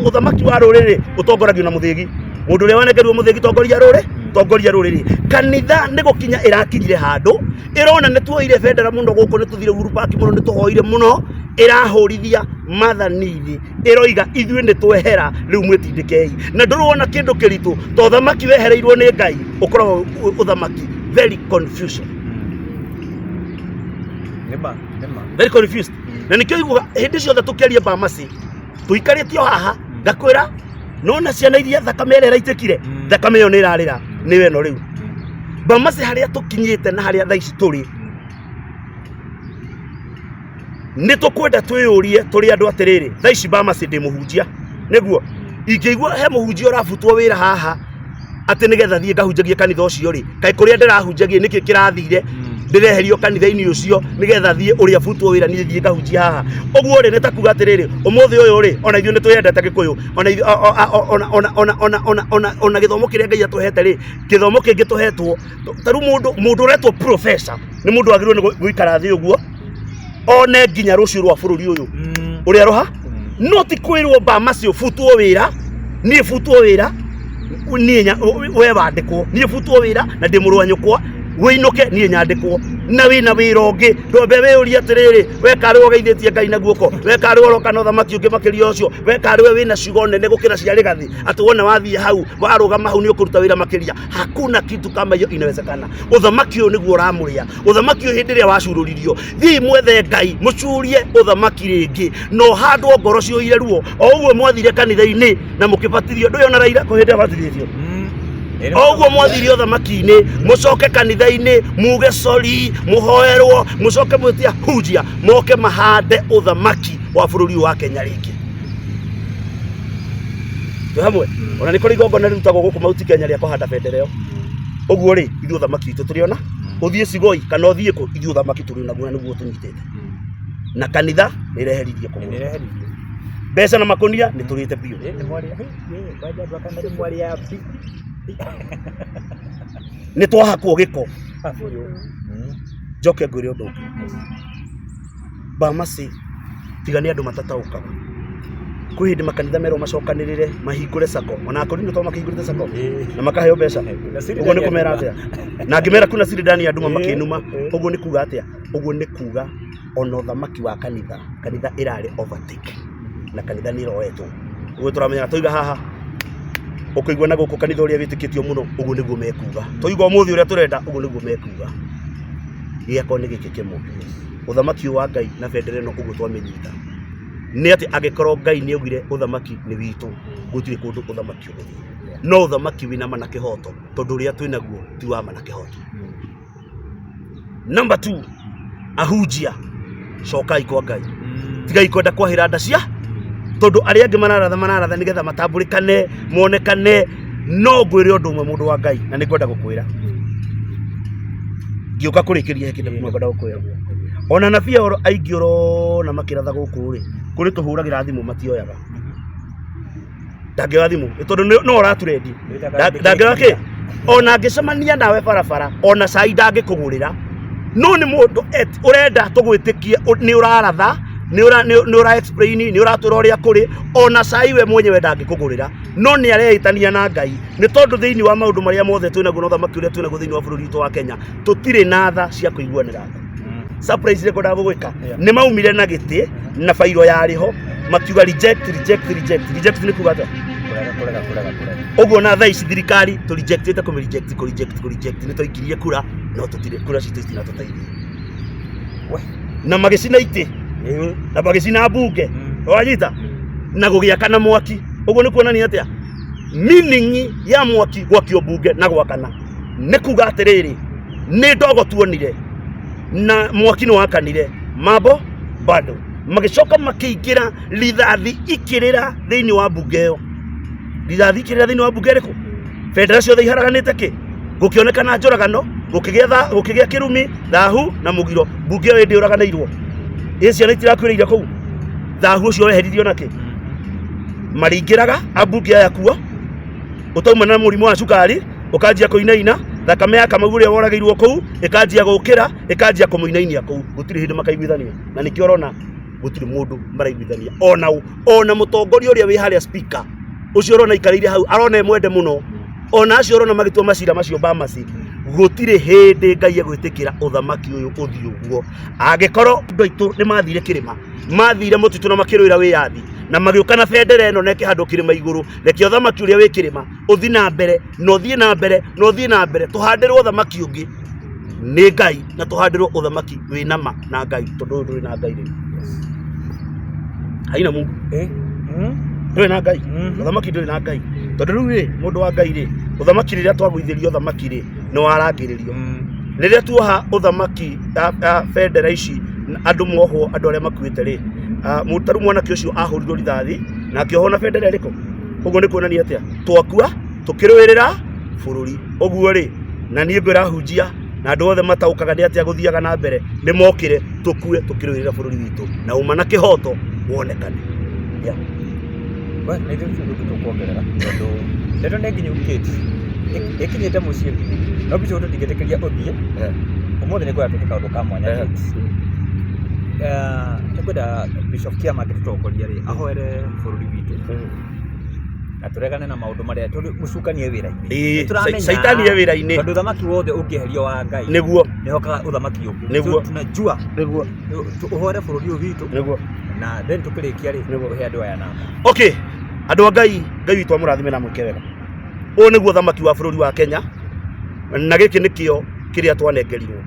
ũthamaki wa rũrĩrĩ ũtongoragio na mũthĩgi. Mũndũ ũrĩa wanengerirwo mũthĩgi tongoria rũrĩ, tongoria rũrĩrĩ. Kanitha nĩ gũkinya ĩrakinyire handũ ĩrona nĩ tuoire bendera mũno gũkũ, nĩ tũthire Uhuru Park mũno, nĩ tũhoire mũno, ĩrahũrithia mathani thĩ, ĩroiga ithuĩ nĩ twehera rĩu, mwĩtindĩkei. Na ndũrona kĩndũ kĩritũ ta ũthamaki wehereirwo nĩ Ngai, ũkoragwo ũthamaki very confusion. Nĩma, nĩma. Very confused. Na nĩkĩo iguaga hĩndĩ ciothe tũkĩaria mbamasi tũikarĩtio haha, ngakwĩra nona ciana iria thakame ĩrĩa ĩraitĩkire, thakame ĩyo nĩ ĩrarĩra nĩyo ĩno rĩu mbamasi harĩa tũkinyĩte na harĩa thaa ici tũrĩ. Nĩ tũkwenda twĩyũrie tũrĩ andũ atĩrĩrĩ, thaa ici mbamasi ndĩ mũhunjia, nĩguo ingĩigua he mũhunjia ũrabutwo wĩra haha atĩ nĩgetha thiĩ ngahunjagie kanitha ũcio rĩ, kaĩ kũrĩa ndĩrahunjagie nĩkĩ kĩrathire ndĩreherio kanitha-inĩ ũcio nĩgetha thiĩ ũrĩa butwo wĩra niĩ thiĩ ngahunjia haha ũguo rĩ? Nĩ ta kuga atĩrĩrĩ, ũmũthĩ ũyũ rĩ, ona ithuĩ nĩ twĩyendete Gĩkũyũ, ona ithuĩ- o- o- o- ona ona ona ona ona ona ona gĩthomo kĩrĩa Ngai atũhete rĩ, gĩthomo kĩngĩ tũhetwo ta rĩu mũndũ ũretwo professor nĩ mũndũ wagĩrĩirwo nĩ gũikara thĩ ũguo one nginya rũciũ rwa bũrũri ũyũ ũrĩa roha. No ti kwĩrwo mbamaci ũbutwo wĩra, niĩ butwo wĩra, niĩ we wandĩkwo, niĩ butwo wĩra na ndĩ mũrũ wa nyũkwa, wĩinũke niĩ nyandĩkwo na wĩna wĩra ũngĩ. Ndwambe wĩyũrie atĩrĩrĩ, we karĩ we ũgeithĩtie Ngai na guoko, we karĩ we ũroka na ũthamaki ũngĩ makĩria ũcio, we karĩ we wĩna ciugo nene gũkĩra cia Rĩgathĩ, atĩ wona wathiĩ hau warũgama hau nĩ ũkũruta wĩra makĩria? Hakuna kitu kama hiyo inawezekana. Ũthamaki ũyũ nĩguo ũramũrĩa. Ũthamaki ũyũ hĩndĩ ĩrĩa wacurũririo, thiĩi mwethe Ngai, mũcurie ũthamaki rĩngĩ na ũhandwo ngoro ciũire ruo o ũguo mwathire kanitha-inĩ na mũkĩbatithio. Ndũĩ ona Raila kũ hĩndĩ ĩrĩa abatithĩtio, o ũguo mwathire ũthamaki-inĩ, mũcoke kanitha-inĩ muge sorry, mũhoerwo, mũcoke mwĩtia hunjia moke mahande ũthamaki wa bũrũri ũyũ wa Kenya rĩngĩ. Twĩ hamwe? Ona nĩ kũrĩ igongona rĩrutagwo gũkũ Mount Kenya rĩa kũhanda bendera ĩyo. Ũguo rĩ, ithuĩ ũthamaki witũ tũrĩ ona ũthiĩ Sigoi kana ũthiĩ kũ, ithuĩ ũthamaki tũrĩ naguo na nĩguo tũnyitĩte. Na kanitha nĩ ĩreheririe kũgũrũ. Nĩreheririe. Mbeca na makũnia nĩ tũrĩte biũ. Nĩ mwarĩa, kwanja andũ a kanitha nĩ mwarĩa bi. Nĩ twahakwo gĩko. Biũ. Njoke ngwĩre ũndũ ũngĩ, Bamasi, tiga nĩ andũ matataũkaga. Kwĩ hĩndĩ makanitha merwo macokanĩrĩre mahingũre sacco, ona akorwo nĩ makĩhingũrĩte sacco na makaheo mbeca. Ũguo nĩ kũmera atĩa? Na ngĩmera kuna siri ndani ya nduma makĩnuma. Ũguo nĩ kuga atĩa? Ũguo nĩ kuga ona ũthamaki wa kanitha, kanitha ĩrarĩ overtake na kanitha nĩ ĩroetwo. Ũguo tũramenya tũiga haha ũkũigua na gũkũ kanitha ũrĩa wĩtĩkĩtio mũno, ũguo nĩguo mekuga. Tũiga ũmũthĩ ũrĩa tũrenda, ũguo nĩguo mekuga. Gĩakwa nĩ gĩkĩ kĩmwe, ũthamaki ũyũ wa Ngai na bendera ĩno ũguo twamĩnyita nĩ atĩ angĩkorwo Ngai nĩ augire ũthamaki nĩ witũ, gũtirĩ kũndũ ũthamaki ũgũthiĩ, no ũthamaki wĩna ma na kĩhoto, tondũ ũrĩa twĩ naguo ti wa ma na kĩhoto. Number 2, ahunjia, cokai kwa Ngai, tigai kwenda kwahĩra nda cia tondũ arĩa angĩ mararatha mararatha nĩgetha matambũrĩkane monekane. No ngwĩre ũndũ ũmwe, mũndũ wa Ngai, na nĩ ngwenda gũkwĩra ngĩũka kũrĩkĩria, he kĩndũ kĩmwe ngwenda gũkwĩra. Ona anabii oro aingĩ ũrona makĩratha gũkũ rĩ, kũrĩ tũhũragĩra thimũ matioyaga. Ndangĩoya thimũ nĩ tondũ no ũraturendi. Ndangĩoya kĩ ona angĩcemania nawe barabara, ona cai ndangĩkũgũrĩra. No nĩ mũndũ ũrenda tũgwĩtĩkie nĩ ũraratha, nĩ ũra explain, nĩ ũratwĩra ũrĩa kũrĩ, ona cai we mwenyewe ndangĩkũgũrĩra, no nĩ areĩtania na Ngai. Nĩ tondũ thĩinĩ wa maũndũ marĩa mothe twĩnaguo na ũthamaki ũrĩa twĩnaguo thĩinĩ wa bũrũri witũ wa Kenya, tũtirĩ na tha cia kũiguanĩra tha. Surprise ĩrĩa ngwendaga gũgwĩka, nĩ maumire na gĩtĩ na bairo yarĩ ho, makiuga reject, reject, reject. Reject nĩ kuga atĩa? Kũrega, kũrega, kũrega, kũrega. Ũguo na thaa ici thirikari tũ rejectĩte, kũmĩ reject, kũ reject, kũ reject. Nĩ twaikirie kura no tũtirĩ kura citũ itinatũteithia. We. Na magĩcina itĩ na magĩcina mbunge. Wanyita na gũgĩakana mwaki. Ũguo nĩ kuonania atĩa? Meaning ya mwaki gwakio mbunge na gwakana nĩ kuga atĩrĩrĩ, nĩ ndogo tuonire na mwaki nĩ wakanire mambo bado. Magĩcoka makĩingĩra rithathi ikĩrĩra thĩinĩ wa mbunge ĩyo, rithathi ikĩrĩra thĩinĩ wa mbunge ĩrĩkũ, bendera ciothe iharaganĩte kĩ, gũkĩonekana njũragano, gũkĩgĩa kĩrumi, thahu na mũgiro. Mbunge ĩyo ĩndĩ yũraganĩirwo, ĩ ciana itirakuĩrĩire kũu? Thahu ũcio weheririo nakĩ? Maringĩraga ambunge aya kuo ũtauma na mũrimũ wa cukari, ũkanjia kũinaina, thakame ya Kamau ũrĩa woragĩirwo kũu ĩkanjia gũkĩra, ĩkanjia kũmũinainia kũu. Gũtirĩ hĩndĩ makaiguithania, na nĩkĩo ũrona Gũtirĩ mũndũ maraiguithania ona ũ, ona mũtongoria ũrĩa wĩ harĩa, speaker ũcio ũrona aikarĩire hau, arona e mwende mũno, ona acio ũrona magĩtua macira macio bamasi, gũtirĩ hĩndĩ Ngai egwĩtĩkĩra ũthamaki ũyũ ũthiĩ ũguo. Angĩkorwo andũ aitũ nĩ mathire kĩrĩma, mathire mũtitũ na makĩrũĩra wĩyathi na magĩũka na bendera ĩno na ĩkĩhandwo kĩrĩma igũrũ, reke ũthamaki ũrĩa wĩ kĩrĩma ũthiĩ na mbere na ũthiĩ na mbere na ũthiĩ na mbere. Tũhandĩrwo ũthamaki ũngĩ nĩ Ngai na tũhandĩrwo ũthamaki wĩ nama na Ngai, tondũ ũyũ ndũrĩ na Ngai rĩu. Haina Mungu. Ndũrĩ na Ngai. Ũthamaki ndũrĩ na Ngai, tondũ rĩu rĩ, mũndũ wa Ngai rĩ, ũthamaki rĩrĩa twagũithĩrio ũthamaki rĩ, nĩ warangĩrĩrio. Rĩrĩa tuoha ũthamaki bendera ici, andũ mohwo, andũ arĩa makuĩte rĩ, ta rĩu mwanake ũcio ahũrirwo rithathi na akĩohwo na bendera ĩrĩkũ? Ũguo nĩ kuonania atĩa? Twakua tũkĩrũĩrĩra bũrũri. Ũguo rĩ, na niĩ ngwĩra hunjia na andũ othe mataũkaga nĩ atĩa gũthiaga na mbere, nĩ mokĩre tũkue tũkĩrũĩrĩra bũrũri witũ na ũma na kĩhoto wonekane, yeah. We, nĩ ithuĩ tũtirĩ ũndũ tũkuongerera tondũ ndeto nĩ nginyu Kate. Ĩkinyĩte mũciĩ biũ. No Bishop tũtingĩtĩkĩria ũthiĩ. Ũmũthĩ nĩ ngwenda twĩke kaũndũ ka mwanya Kate. Tũkwenda Bishop Kĩama angĩtũtongoria rĩ, ahoere bũrũri witũ na tũregane na maũndũ marĩa, tondũ mũcukani e wĩra-inĩ. Nĩtũramenya. Caitani e wĩra-inĩ. Tondũ ũthamaki wothe ũngĩeherio wa Ngai, Nĩguo. nĩhokaga ũthamaki ũngĩ. Nĩguo. So, tunajua Nĩguo. Ũhoere bũrũri ũyũ witũ Nĩguo. na then tũkĩrĩkia rĩ, Nĩguo. ũhe andũ aya namba. Okay, andũ a Ngai, Ngai witũ amũrathime na mwĩke wega. Ũyũ nĩguo ũthamaki wa bũrũri wa Kenya, na gĩkĩ nĩkĩo kĩrĩa twanengerirwo.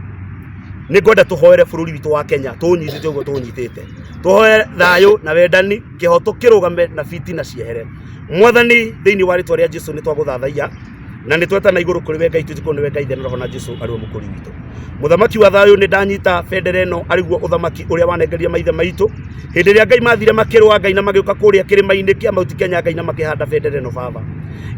Nĩ ngwenda tũhoere bũrũri witũ wa Kenya, tũũnyitĩte ũguo tũũnyitĩte, tũhoere thayũ na wendani, kĩhoto kĩrũgame na fitina ciehere. Mwathani, thĩinĩ wa rĩtwa rĩa Jesu nĩ twagũthathaiya na nĩ twetana igũrũ kũrĩ we Ngai, twĩtĩkwo nĩwe Ngai Ithe na Roho na Jesu arĩ we mũkũri witũ, mũthamaki wa thayũ. Nĩ ndanyita bendera ĩno, arĩ guo ũthamaki ũrĩa wanengeria maithe maitũ hĩndĩ ĩrĩa Ngai mathire makĩrũa, Ngai, na magĩũka kũrĩa kĩrĩma-inĩ kĩa Mount Kenya, Ngai, na makĩhanda bendera ĩno. Baba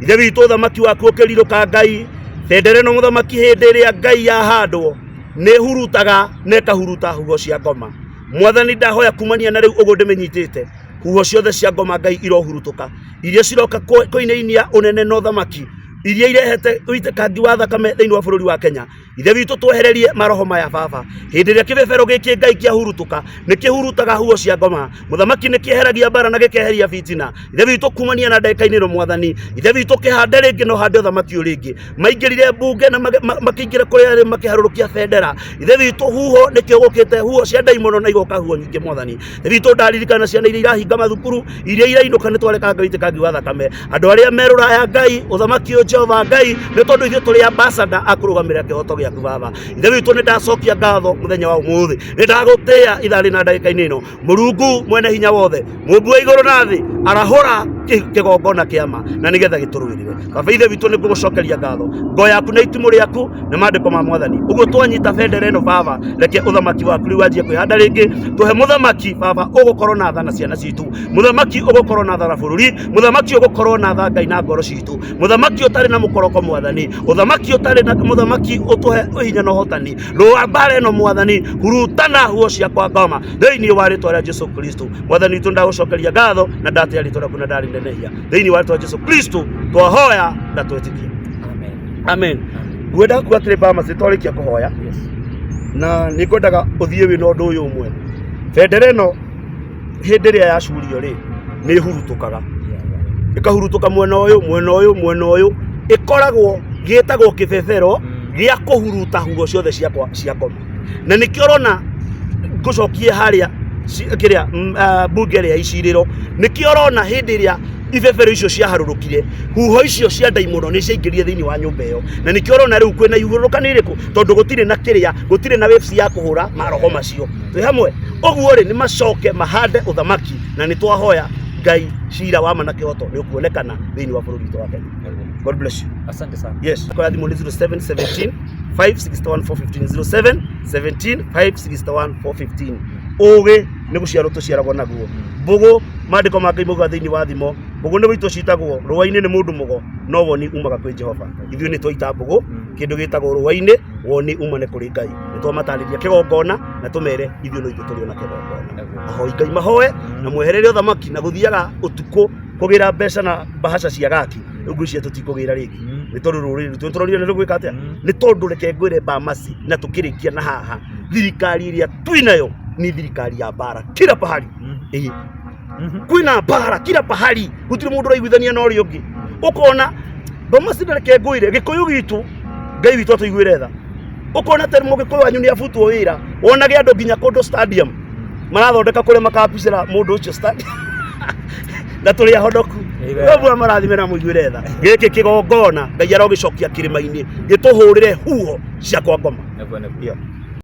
Ithe witũ, ũthamaki waku ũkĩrirũka, Ngai. Bendera ĩno, mũthamaki, hĩndĩ ĩrĩa Ngai yahandwo nĩ hurutaga na ĩkahuruta huho cia ngoma. Mwathani, ndahoya kumania na rĩu ũguo ndĩmĩnyitĩte, huho ciothe cia ngoma, Ngai, irohurutũka, iria ciroka kũinainia ũnene na ũthamaki, iria irehete ũitĩkangi wa thakame thĩinĩ wa bũrũri wa Kenya. Ithe witũ, twehererie maroho maya, Baba. Hĩndĩ ĩrĩa kĩbebero gĩkĩ, Ngai, kĩahurutũka, nĩ kĩhurutaga huho cia ngoma. Mũthamaki, nĩ kĩeheragia mbara na gĩkeheria bitina. Ithe witũ, kumania na ndagĩka-inĩ ĩno, Mwathani Ithe witũ, kĩhande rĩngĩ na ũhande ũthamaki ũyũ rĩngĩ. Maingĩrire mbunge na makĩingĩra kũrĩa rĩ, makĩharũrũkia bendera. Ithe witũ, huho nĩkĩo gũkĩte huho cia ndaimono na igoka huho nyingĩ. Mwathani Ithe witũ, ndaririkana ciana iria irahinga mathukuru, iria irainũka, nĩ twareka Ngai ũitĩkangi wa thakame andũ arĩa me rũraya. Ngai, ũthamaki ũyũ, Jehova Ngai, nĩ tondũ ithuĩ tũrĩ ambassador a kũrũgamĩrĩra kĩhoto gĩaku. Baba Ithe witũ, nĩ ndacokia ngatho mũthenya wa ũmũthĩ, nĩ ndagũtĩĩa ithaa rĩ na ndagĩka-inĩ ĩno. Mũrungu mwene hinya wothe, mũmbi wa igũrũ na thĩ, arahũra kĩgongona kĩama na nĩgetha gĩtũrũĩrĩre. Baba Ithe witũ, nĩ ngũgũcokeria ngatho, ngo yaku na itimũ rĩaku na maandĩko ma Mwathani ũguo twanyita bendera ĩno. Baba, reke ũthamaki waku rĩu wanjie kwĩhanda rĩngĩ. Tũhe mũthamaki, Baba, ũgũkorwo na tha na ciana citũ, mũthamaki ũgũkorwo na tha na bũrũri, mũthamaki ũgũkorwo na tha, Ngai, na ngoro citũ, mũthamaki ũtarĩ na mũkoroko. Mwathani, ũthamaki ũtarĩ na mũthamaki, ũtũhe hinya na ũhotani. Rũa mbara ĩno, Mwathani, hurutana huo ciakwa ngoma thĩinĩ wa rĩtwa rĩa Jesu Kristo. Mwathani witũ, ndagũcokeria ngatho na ndatĩa rĩtwa rĩaku na ndarĩnenehia. Thĩinĩ wa rĩtwa rĩa Jesu Kristo twahoya na twetĩkia. Amen. Amen. Ngwenda kuga atĩrĩ, Bamasi, twarĩkia kũhoya, na nĩ ngwendaga ũthiĩ wĩna ũndũ ũyũ ũmwe. Bendera ĩno hĩndĩ ĩrĩa yacurio rĩ, nĩ ĩhurutũkaga, ĩkahurutũka mwena ũyũ, mwena ũyũ, mwena ũyũ. Ĩkoragwo gĩtagwo kĩbebero gĩa kũhuruta huho ciothe cia ngoma, na nĩkĩo ũrona ngũcokie harĩa kĩrĩa mbunge ĩrĩa ya icirĩro. Nĩkĩo ũrona hĩndĩ ĩrĩa ibebero icio ciaharũrũkire, huho icio cia ndaimono nĩ ciaingĩrire thĩinĩ wa nyũmba ĩyo, na nĩkĩo ũrona rĩu kwĩna ihurũrũka nĩ irĩkũ, tondũ gũtirĩ na kĩrĩa, gũtirĩ na waves ya kũhũra maroho macio. Twĩ hamwe ũguo rĩ, nĩ macoke mahande ũthamaki, na nĩ twahoya Ngai cira wa ma na kĩhoto nĩ ũkuonekana thĩinĩ wa bũrũri witũ wa Kenya. God bless you. Asante sana. Yes, kwa thimũ nĩ 0717 561 415, 0717 561 415. Ũgĩ nĩ gũciarwo tũciaragwo naguo. Mbũgũ, maandĩko ma Ngai maugaga thĩinĩ wa Thimo, mbũgũ nĩ gũitwo citagwo rũa-inĩ nĩ mũndũ mũgo, no woni umaga kwĩ Jehova. Ithuĩ nĩ twaita mbũgũ kĩndũ gĩtagwo rũa-inĩ, woni umane kũrĩ Ngai. Nĩ twamatarĩria kĩgongona na tũmere ithuĩ no ithuĩ tũrĩ ona kĩgongona. Ahoi Ngai mahoe na mweherere ũthamaki na gũthiaga ũtukũ kũgĩra mbeca na mbahaca cia gaki. Rĩu ngwĩciria tũtikũgĩra rĩngĩ, nĩ tondũ rũrĩrĩ rwitũ nĩ tũronire nĩ rũgwĩka atĩa. Nĩ tondũ reke ngwĩre, Bamasi, na tũkĩrĩkia na haha, thirikari ĩrĩa twĩ nayo Nĩ thirikari ya mbara kila pahali. Ĩĩ, kwĩna mbara kila pahali, gũtirĩ mũndũ ũraiguithania na ũrĩa ũngĩ. Ũkona Bomasinda, reke ngwĩre, Gĩkũyũ gitũ, Ngai witũ atũiguĩre tha. Ũkona ta Mũgĩkũyũ wanyu nĩ abutwo wĩra, wonage andũ nginya kũndũ stadium marathondeka kũrĩa makabicĩra mũndũ ũcio stadium, na tũrĩ ahonoku. Amen. Ũguo marathime na mũiguĩre tha. Gĩkĩ kĩgongona Ngai arogĩcokia kĩrĩma-inĩ, gĩtũhũrĩre huho cia kwa ngoma. Nĩguo, nĩguo. Yeah.